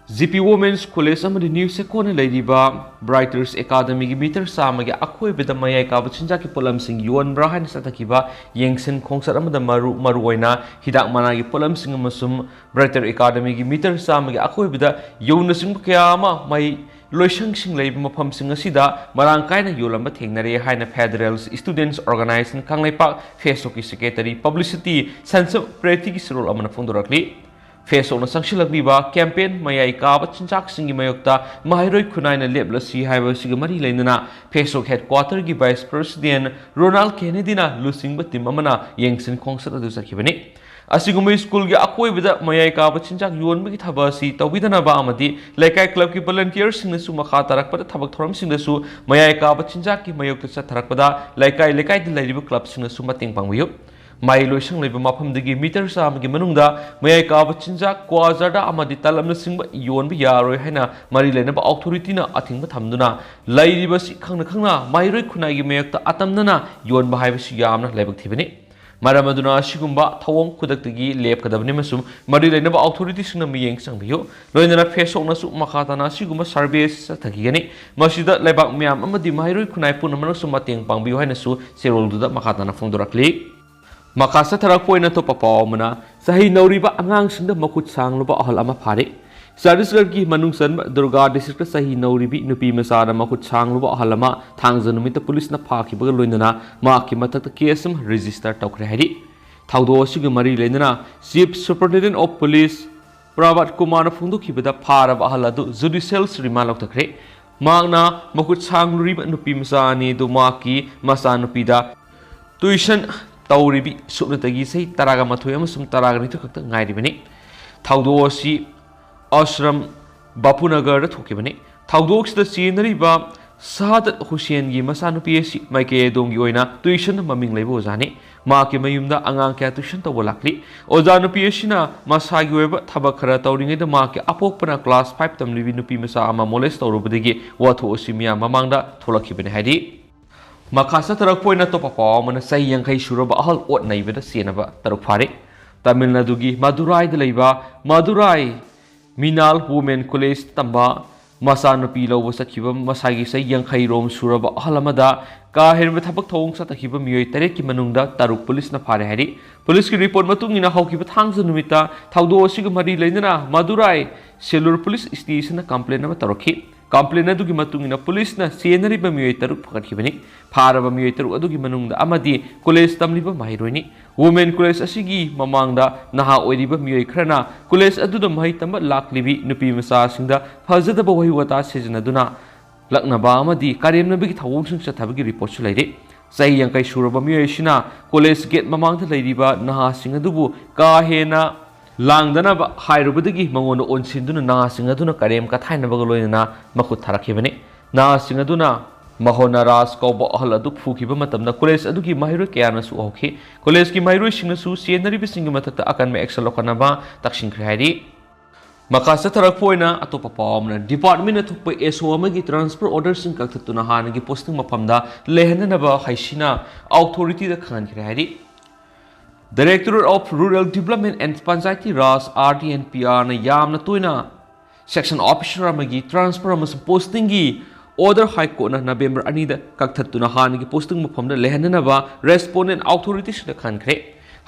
G P Women's College ꯑꯃꯗꯤ ꯅ꯭ꯌꯨ ꯁꯦꯀꯣꯟꯅ ꯂꯩꯔꯤꯕ ꯕ꯭ꯔꯥꯏꯇꯔꯁ ꯑꯦꯀꯥꯗꯃꯤꯒꯤ ꯃꯤꯇꯔ ꯆꯥꯝꯃꯒꯤ ꯑꯀꯣꯏꯕꯗ ꯃꯌꯥꯏ ꯀꯥꯕ ꯆꯤꯟꯖꯥꯛꯀꯤ ꯄꯣꯠꯂꯝꯁꯤꯡ ꯌꯣꯟꯕ꯭ꯔꯥ ꯍꯥꯏꯅ ꯆꯠꯊꯈꯤꯕ ꯌꯦꯡꯁꯤꯟ ꯈꯣꯡꯆꯠ ꯑꯃꯗ ꯃꯔꯨ ꯃꯔꯨꯑꯣꯏꯅ ꯍꯤꯗꯥꯛ ꯃꯅꯥꯒꯤ ꯄꯣꯠꯂꯝꯁꯤꯡ ꯑꯃꯁꯨꯡ ꯕ꯭ꯔꯥꯏꯇꯔ ꯑꯦꯀꯥꯗꯃꯤꯒꯤ ꯃꯤꯇꯔ ꯆꯥꯝꯃꯒꯤ ꯑꯀꯣꯏꯕꯗ ꯌꯨꯅꯆꯤꯡꯕ ꯀꯌꯥ ꯑꯃ ꯃꯍꯩ ꯂꯣꯏꯁꯪꯁꯤꯡ ꯂꯩꯕ ꯃꯐꯝꯁꯤꯡ ꯑꯁꯤꯗ ꯃꯔꯥꯡ ꯀꯥꯏꯅ ꯌꯣꯜꯂꯝꯕ ꯊꯦꯡꯅꯔꯦ ꯍꯥꯏꯅ Federal Students Organization ꯀꯪꯂꯩꯄꯥꯛ ꯐꯦꯁꯣꯛꯀꯤ ꯁꯦꯀ꯭ꯔꯦꯇꯔꯤ ꯄꯕ꯭ꯂꯤꯁꯤꯇꯤ ꯁꯟꯁꯝ ꯄ꯭ꯔꯦꯇꯤꯒꯤ ꯁꯨꯔꯣꯜ ꯑꯃꯅ ꯐꯣꯡꯗꯣꯔꯛꯂꯤ꯫ ꯐꯦꯁꯣꯛꯅ ꯆꯪꯁꯤꯜꯂꯛꯂꯤꯕ ꯀꯦꯝꯄꯦꯟ ꯃꯌꯥꯏ ꯀꯥꯕ ꯆꯤꯟꯖꯥꯛꯁꯤꯡꯒꯤ ꯃꯥꯌꯣꯛꯇ ꯃꯍꯩꯔꯣꯏ ꯈꯨꯟꯅꯥꯏꯅ ꯂꯦꯞꯂꯁꯤ ꯍꯥꯏꯕ ꯑꯁꯤꯒ ꯃꯔꯤ ꯂꯩꯅꯅ ꯐꯦꯁꯣꯛ ꯍꯦꯗꯀ꯭ꯋꯥꯇꯔꯒꯤ ꯚꯥꯏꯁ ꯄ꯭ꯔꯦꯁꯤꯗꯦꯟ ꯔꯣꯅꯥꯜ ꯀꯦꯅꯦꯗꯤꯅ ꯂꯨꯆꯤꯡꯕ ꯇꯤꯝ ꯑꯃꯅ ꯌꯦꯡꯁꯤꯟ ꯈꯣꯡꯆꯠ ꯑꯗꯨ ꯆꯠꯈꯤꯕꯅꯤ꯫ ꯑꯁꯤꯒꯨꯝꯕ ꯁ꯭ꯀꯨꯜꯒꯤ ꯑꯀꯣꯏꯕꯗ ꯃꯌꯥꯏ ꯀꯥꯕ ꯆꯤꯟꯖꯥꯛ ꯌꯣꯟꯕꯒꯤ ꯊꯕꯛ ꯑꯁꯤ ꯇꯧꯕꯤꯗꯅꯕ ꯑꯃꯗꯤ ꯂꯩꯀꯥꯏ ꯀ꯭ꯂꯕꯀꯤ ꯚꯣꯂꯟꯇꯤꯌꯔꯁꯤꯡꯅꯁꯨ ꯃꯈꯥ ꯇꯥꯔꯛꯄꯗ ꯊꯕꯛ ꯊꯧꯔꯝꯁꯤꯡꯗꯁꯨ ꯃꯌꯥꯏ ꯀꯥꯕ ꯆꯤꯟꯖꯥꯛꯀꯤ ꯃꯥꯌꯣꯛꯇ ꯆꯠꯊꯔꯛꯄꯗ ꯂꯩꯀꯥꯏ ꯂꯩꯀꯥꯏꯗ ꯂꯩꯔꯤꯕ ꯀ꯭ꯂꯕꯁꯤꯡꯅꯁꯨ ꯃꯇꯦꯡ ꯄꯥꯡꯕꯤꯌꯨ꯫ ꯃꯍꯩ ꯂꯣꯏꯁꯪ ꯂꯩꯕ ꯃꯐꯝꯗꯒꯤ ꯃꯤꯇꯔ ꯆꯥꯝꯃꯒꯤ ꯃꯅꯨꯡꯗ ꯃꯌꯥꯏ ꯀꯥꯕ ꯆꯤꯟꯖꯥꯛ, ꯀ꯭ꯋꯥ, ꯖꯔꯗꯥ ꯑꯃꯗꯤ ꯇꯂꯞꯅꯆꯤꯡꯕ ꯌꯣꯟꯕ ꯌꯥꯔꯣꯏ ꯍꯥꯏꯅ ꯃꯔꯤ ꯂꯩꯅꯕ ꯑꯣꯊꯣꯔꯤꯇꯤꯅ ꯑꯊꯤꯡꯕ ꯊꯝꯗꯨꯅ ꯂꯩꯔꯤꯕꯁꯤ ꯈꯪꯅ ꯈꯪꯅ ꯃꯍꯩꯔꯣꯏ ꯈꯨꯟꯅꯥꯏꯒꯤ ꯃꯥꯌꯣꯛꯇ ꯑꯇꯝꯅꯅ ꯌꯣꯟꯕ ꯍꯥꯏꯕꯁꯤ ꯌꯥꯝꯅ ꯂꯥꯏꯕꯛ ꯊꯤꯕꯅꯤ꯫ ꯃꯔꯝ ꯑꯗꯨꯅ ꯑꯁꯤꯒꯨꯝꯕ ꯊꯧꯑꯣꯡ ꯈꯨꯗꯛꯇꯒꯤ ꯂꯦꯞꯀꯗꯕꯅꯤ ꯑꯃꯁꯨꯡ ꯃꯔꯤ ꯂꯩꯅꯕ ꯑꯣꯊꯣꯔꯤꯇꯤꯁꯤꯡꯅ ꯃꯤꯠꯌꯦꯡ ꯆꯪꯕꯤꯌꯨ꯫ ꯂꯣꯏꯅꯅ ꯐꯦꯁꯣꯛꯅꯁꯨ ꯃꯈꯥ ꯇꯥꯅ ꯑꯁꯤꯒꯨꯝꯕ ꯁꯔꯚꯦ ꯆꯠꯊꯈꯤꯒꯅꯤ꯫ ꯃꯁꯤꯗ ꯂꯩꯕꯥꯛ ꯃꯤꯌꯥꯝ ꯑꯃꯗꯤ ꯃꯍꯩꯔꯣꯏ ꯈꯨꯟꯅꯥꯏ ꯄꯨꯝꯅꯃꯛꯅꯁꯨ ꯃꯇꯦꯡ ꯄꯥꯡꯕꯤꯌꯨ ꯍꯥꯏꯅꯁꯨ ꯆꯦꯔꯣꯜꯗꯨꯗ ꯃꯈꯥ ꯇꯥꯅ ꯐꯣꯡꯗꯣꯔꯛꯂꯤ꯫ ꯃꯈꯥ ꯆꯠꯊꯔꯛꯄ ꯑꯣꯏꯅ ꯑꯇꯣꯞꯄ ꯄꯥꯎ ꯑꯃꯅ, ꯆꯍꯤ ꯅꯧꯔꯤꯕ ꯑꯉꯥꯡꯁꯤꯡꯗ ꯃꯈꯨꯠ ꯁꯥꯡꯂꯨꯕ ꯑꯍꯜ ꯑꯃ ꯐꯥꯔꯦ꯫ ꯆꯇꯤꯁꯒꯔꯒꯤ ꯃꯅꯨꯡ ꯆꯟꯕ ꯗꯨꯔꯒꯥ ꯗꯤꯁꯇ꯭ꯔꯤꯛꯇ ꯆꯍꯤ ꯅꯧꯔꯤꯕꯤ ꯅꯨꯄꯤ ꯃꯆꯥꯗ ꯃꯈꯨꯠ ꯁꯥꯡꯂꯨꯕ ꯑꯍꯜ ꯑꯃ ꯊꯥꯡꯖ ꯅꯨꯃꯤꯠꯇ ꯄꯨꯂꯤꯁꯅ ꯐꯥꯈꯤꯕꯒ ꯂꯣꯏꯅꯅ ꯃꯍꯥꯛꯀꯤ ꯃꯊꯛꯇ ꯀꯦꯁ ꯑꯃ ꯔꯦꯖꯤꯁꯇꯔ ꯇꯧꯈ꯭ꯔꯦ ꯍꯥꯏꯔꯤ꯫ ꯊꯧꯗꯣꯛ ꯑꯁꯤꯒ ꯃꯔꯤ ꯂꯩꯅꯅ Chief Superintendent of Police ꯄ꯭ꯔꯚꯥꯠ ꯀꯨꯃꯥꯔꯅ ꯐꯣꯡꯗꯣꯛꯈꯤꯕꯗ ꯐꯥꯔꯕ ꯑꯍꯜ ꯑꯗꯨ ꯖꯨꯗꯤꯁꯤꯌꯦꯜ ꯔꯤꯃꯥꯟ ꯂꯧꯊꯈ꯭ꯔꯦ꯫ ꯃꯍꯥꯛꯅ ꯃꯈꯨꯠ ꯁꯥꯡꯂꯨꯔꯤꯕ ꯅꯨꯄꯤ ꯃꯆꯥ ꯑꯅꯤ ꯑꯗꯨ ꯃꯍꯥꯛꯀꯤ ꯃꯆꯥꯅꯨꯄꯤꯗ ꯇ꯭ꯌꯨꯁꯟ ꯇꯧꯔꯤꯕꯤ ꯁꯨꯞꯅꯇꯒꯤ ꯆꯍꯤ ꯇꯔꯥꯒ ꯃꯥꯊꯣꯏ ꯑꯃꯁꯨꯡ ꯇꯔꯥꯒ ꯅꯤꯊꯣꯏ ꯈꯛꯇ ꯉꯥꯏꯔꯤꯕꯅꯤ꯫ ꯊꯧꯗꯣꯛ ꯑꯁꯤ ꯑꯁ꯭ꯔꯝ ꯕꯥꯄꯨꯅꯒꯔꯗ ꯊꯣꯛꯈꯤꯕꯅꯤ꯫ ꯊꯧꯗꯣꯛꯁꯤꯗ ꯆꯦꯟꯅꯔꯤꯕ ꯁꯍꯥꯗꯠ ꯍꯨꯁꯦꯟꯒꯤ ꯃꯆꯥꯅꯨꯄꯤ ꯑꯁꯤ ꯃꯥꯏꯀꯩ ꯑꯗꯣꯝꯒꯤ ꯑꯣꯏꯅ ꯇ꯭ꯌꯨꯁꯟꯗ ꯃꯃꯤꯡ ꯂꯩꯕ ꯑꯣꯖꯥꯅꯤ꯫ ꯃꯍꯥꯛꯀꯤ ꯃꯌꯨꯝꯗ ꯑꯉꯥꯡ ꯀꯌꯥ ꯇ꯭ꯌꯨꯁꯟ ꯇꯧꯕ ꯂꯥꯛꯂꯤ꯫ ꯑꯣꯖꯥ ꯅꯨꯄꯤ ꯑꯁꯤꯅ ꯃꯁꯥꯒꯤ ꯑꯣꯏꯕ ꯊꯕꯛ ꯈꯔ ꯇꯧꯔꯤꯉꯩꯗ ꯃꯍꯥꯛꯀꯤ ꯑꯄꯣꯛꯄꯅ ꯀ꯭ꯂꯥꯁ ꯐꯥꯏꯚ ꯇꯝꯂꯤꯕꯤ ꯅꯨꯄꯤ ꯃꯆꯥ ꯑꯃ ꯃꯣꯂꯦꯁ ꯇꯧꯔꯨꯕꯗꯒꯤ ꯋꯥꯊꯣꯛ ꯑꯁꯤ ꯃꯤꯌꯥꯝ ꯃꯃꯥꯡꯗ ꯊꯣꯛꯂꯛꯈꯤꯕꯅꯤ ꯍꯥꯏꯔꯤ꯫ ꯃꯈꯥ ꯆꯠꯊꯔꯛꯄ ꯑꯣꯏꯅ ꯑꯇꯣꯞꯄ ꯄꯥꯎ ꯑꯃꯅ, ꯆꯍꯤ ꯌꯥꯡꯈꯩ ꯁꯨꯔꯕ ꯑꯍꯜ ꯑꯣꯠ ꯅꯩꯕꯗ ꯆꯦꯟꯅꯕ ꯇꯔꯨꯛ ꯐꯥꯔꯦ꯫ ꯇꯥꯃꯤꯜ ꯅꯥꯗꯨꯒꯤ ꯃꯗꯨꯔꯥꯏꯗ ꯂꯩꯕ ꯃꯗꯨꯔꯥꯏ ꯃꯤꯅꯥꯜ ꯋꯨꯃꯦꯟ ꯀꯣꯂꯦꯖ ꯇꯝꯕ ꯃꯆꯥꯅꯨꯄꯤ ꯂꯧꯕ ꯆꯠꯈꯤꯕ ꯃꯁꯥꯒꯤ ꯆꯍꯤ ꯌꯥꯡꯈꯩ ꯔꯣꯝ ꯁꯨꯔꯕ ꯑꯍꯜ ꯑꯃꯗ ꯀꯥ ꯍꯦꯟꯕ ꯊꯕꯛ ꯊꯧꯑꯣꯡ ꯆꯠꯊꯈꯤꯕ ꯃꯤꯑꯣꯏ ꯇꯔꯦꯠꯀꯤ ꯃꯅꯨꯡꯗ ꯇꯔꯨꯛ ꯄꯨꯂꯤꯁꯅ ꯐꯥꯔꯦ ꯍꯥꯏꯔꯤ꯫ ꯄꯨꯂꯤꯁꯀꯤ ꯔꯤꯄꯣꯔꯠ ꯃꯇꯨꯡ ꯏꯟꯅ ꯍꯧꯈꯤꯕ ꯊꯥꯡꯖ ꯅꯨꯃꯤꯠꯇ ꯊꯧꯗꯣꯛ ꯑꯁꯤꯒ ꯃꯔꯤ ꯂꯩꯅꯅ ꯃꯗꯨꯔꯥꯏ ꯁꯦꯂꯨꯔ ꯄꯨꯂꯤꯁ ꯁ꯭ꯇꯦꯁꯟꯗ ꯀꯝꯄ꯭ꯂꯦꯟ ꯑꯃ ꯇꯧꯔꯛꯈꯤ꯫ ꯀꯝꯄ꯭ꯂꯦꯟ ꯑꯗꯨꯒꯤ ꯃꯇꯨꯡ ꯏꯟꯅ ꯄꯨꯂꯤꯁꯅ ꯆꯦꯟꯅꯔꯤꯕ ꯃꯤꯑꯣꯏ ꯇꯔꯨꯛ ꯐꯒꯠꯈꯤꯕꯅꯤ꯫ ꯐꯥꯔꯕ ꯃꯤꯑꯣꯏ ꯇꯔꯨꯛ ꯑꯗꯨꯒꯤ ꯃꯅꯨꯡꯗ ꯑꯃꯗꯤ ꯀꯣꯂꯦꯖ ꯇꯝꯂꯤꯕ ꯃꯍꯩꯔꯣꯏꯅꯤ꯫ ꯋꯨꯃꯦꯟ ꯀꯣꯂꯦꯖ ꯑꯁꯤꯒꯤ ꯃꯃꯥꯡꯗ ꯅꯍꯥ ꯑꯣꯏꯔꯤꯕ ꯃꯤꯑꯣꯏ ꯈꯔꯅ ꯀꯣꯂꯦꯖ ꯑꯗꯨꯗ ꯃꯍꯩ ꯇꯝꯕ ꯂꯥꯛꯂꯤꯕꯤ ꯅꯨꯄꯤ ꯃꯆꯥꯁꯤꯡꯗ ꯐꯖꯗꯕ ꯋꯥꯍꯩ ꯋꯥꯇꯥ ꯁꯤꯖꯤꯟꯅꯗꯨꯅ ꯂꯛꯅꯕ ꯑꯃꯗꯤ ꯀꯔꯦꯝꯅꯕꯒꯤ ꯊꯧꯑꯣꯡꯁꯤꯡ ꯆꯠꯊꯕꯒꯤ ꯔꯤꯄꯣꯔꯠꯁꯨ ꯂꯩꯔꯤ꯫ ꯆꯍꯤ ꯌꯥꯡꯈꯩ ꯁꯨꯔꯕ ꯃꯤꯑꯣꯏ ꯑꯁꯤꯅ ꯀꯣꯂꯦꯖ ꯒꯦꯠ ꯃꯃꯥꯡꯗ ꯂꯩꯔꯤꯕ ꯅꯍꯥꯁꯤꯡ ꯑꯗꯨꯕꯨ ꯀꯥ ꯍꯦꯟꯅ ꯂꯥꯡꯗꯅꯕ ꯍꯥꯏꯔꯨꯕꯗꯒꯤ ꯃꯉꯣꯟꯗ ꯑꯣꯟꯁꯤꯟꯗꯨꯅ ꯅꯍꯥꯁꯤꯡ ꯑꯗꯨꯅ ꯀꯔꯦꯝ ꯀꯊꯥꯏꯅꯕꯒ ꯂꯣꯏꯅꯅ ꯃꯈꯨꯠ ꯊꯥꯔꯛꯈꯤꯕꯅꯤ꯫ ꯅꯍꯥꯁꯤꯡ ꯑꯗꯨꯅ ꯃꯍꯣꯅ ꯔꯥꯖ ꯀꯧꯕ ꯑꯍꯜ ꯑꯗꯨ ꯐꯨꯈꯤꯕ ꯃꯇꯝꯗ ꯀꯣꯂꯦꯖ ꯑꯗꯨꯒꯤ ꯃꯍꯩꯔꯣꯏ ꯀꯌꯥꯅꯁꯨ ꯎꯍꯧꯈꯤ꯫ ꯀꯣꯂꯦꯖꯀꯤ ꯃꯍꯩꯔꯣꯏꯁꯤꯡꯅꯁꯨ ꯆꯦꯟꯅꯔꯤꯕꯁꯤꯡꯒꯤ ꯃꯊꯛꯇ ꯑꯀꯟꯕ action ꯂꯧꯈꯠꯅꯕ ꯇꯛꯁꯤꯟꯈ꯭ꯔꯦ ꯍꯥꯏꯔꯤ꯫ ꯃꯈꯥ ꯆꯠꯊꯔꯛꯄ ꯑꯣꯏꯅ ꯑꯇꯣꯞꯄ ꯄꯥꯎ ꯑꯃꯅ, department ꯊꯣꯛꯄ S O ꯑꯃꯒꯤ transfer orderꯁꯤꯡ ꯀꯛꯊꯠꯇꯨꯅ ꯍꯥꯟꯅꯒꯤ posting ꯃꯐꯝꯗ ꯂꯩꯍꯟꯅꯅꯕ ꯍꯩꯁꯤꯅ authorityꯗ ꯈꯪꯍꯟꯈ꯭ꯔꯦ ꯍꯥꯏꯔꯤ꯫ Directorate of Rural Development and Panchayati Raj, R D and P R ꯅ ꯌꯥꯝꯅ ꯇꯣꯏꯅ section officer ꯑꯃꯒꯤ transfer ꯑꯃꯁꯨꯡ postingꯒꯤ order High Courtꯅ November ꯑꯅꯤꯗ ꯀꯛꯊꯠꯇꯨꯅ ꯍꯥꯟꯅꯒꯤ posting ꯃꯐꯝꯗ ꯂꯩꯍꯟꯅꯅꯕ respondent authorityꯁꯤꯡꯗ ꯈꯟꯈ꯭ꯔꯦ꯫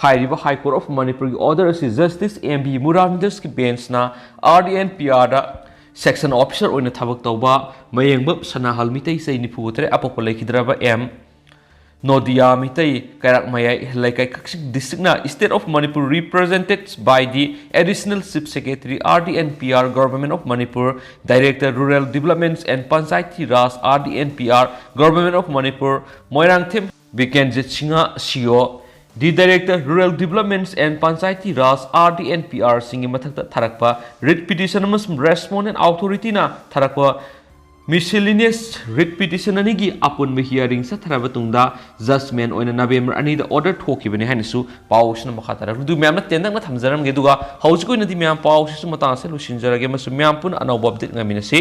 ꯍꯥꯏꯔꯤꯕ High Court of Manipurꯒꯤ order ꯑꯁꯤ Justice M B Muralidharꯒꯤ benchꯅ R D and P Rꯗ section officer ꯑꯣꯏꯅ ꯊꯕꯛ ꯇꯧꯕ ꯃꯌꯦꯡꯕꯝ ꯁꯅꯥꯍꯜ ꯃꯤꯇꯩ ꯆꯍꯤ ꯅꯤꯐꯨ ꯇꯔꯦꯠ ꯑꯄꯣꯛꯄ ꯂꯩꯈꯤꯗ꯭ꯔꯕ M ꯅꯣꯗꯤꯌꯥ ꯃꯤꯇꯩ ꯀꯩꯔꯥꯛ ꯃꯌꯥꯏ ꯂꯩꯀꯥꯏ ꯀꯛꯆꯤꯡ districtꯅ State of Manipur represented by the Additional Chief Secretary R D and P R Government of Manipur, Director Rural Developments and Panchayati Raj R D and P R Government of Manipur, Moirangthem Bikenjit Singha C O, the Director Rural Developments and Panchayati Raj R D and P R ꯁꯤꯡꯒꯤ ꯃꯊꯛꯇ ꯊꯥꯔꯛꯄ writ petition ꯑꯃꯁꯨꯡ respondent authorityꯅ ꯊꯥꯔꯛꯄ miscellaneous writ petition ꯑꯅꯤꯒꯤ ꯑꯄꯨꯟꯕ hearing ꯆꯠꯊꯔꯕ ꯇꯨꯡꯗ judgment ꯑꯣꯏꯅ November ꯑꯅꯤꯗ order ꯊꯣꯛꯈꯤꯕꯅꯤ ꯍꯥꯏꯅꯁꯨ ꯄꯥꯎ ꯑꯁꯤꯅ ꯃꯈꯥ ꯇꯥꯔꯛꯂꯤ꯫ ꯑꯗꯨ ꯃꯌꯥꯝꯅ ꯇꯦꯟꯇꯛꯅ ꯊꯝꯖꯔꯝꯒꯦ, ꯑꯗꯨꯒ ꯍꯧꯖꯤꯛ ꯑꯣꯏꯅꯗꯤ ꯃꯌꯥꯝ ꯄꯥꯎ ꯑꯁꯤꯁꯨ ꯃꯇꯥꯡ ꯑꯁꯤꯗ ꯂꯣꯏꯁꯤꯟꯖꯔꯒꯦ ꯑꯃꯁꯨꯡ ꯃꯌꯥꯝ ꯄꯨꯟꯅ ꯑꯅꯧꯕ update ꯉꯥꯏꯃꯤꯟꯅꯁꯤ꯫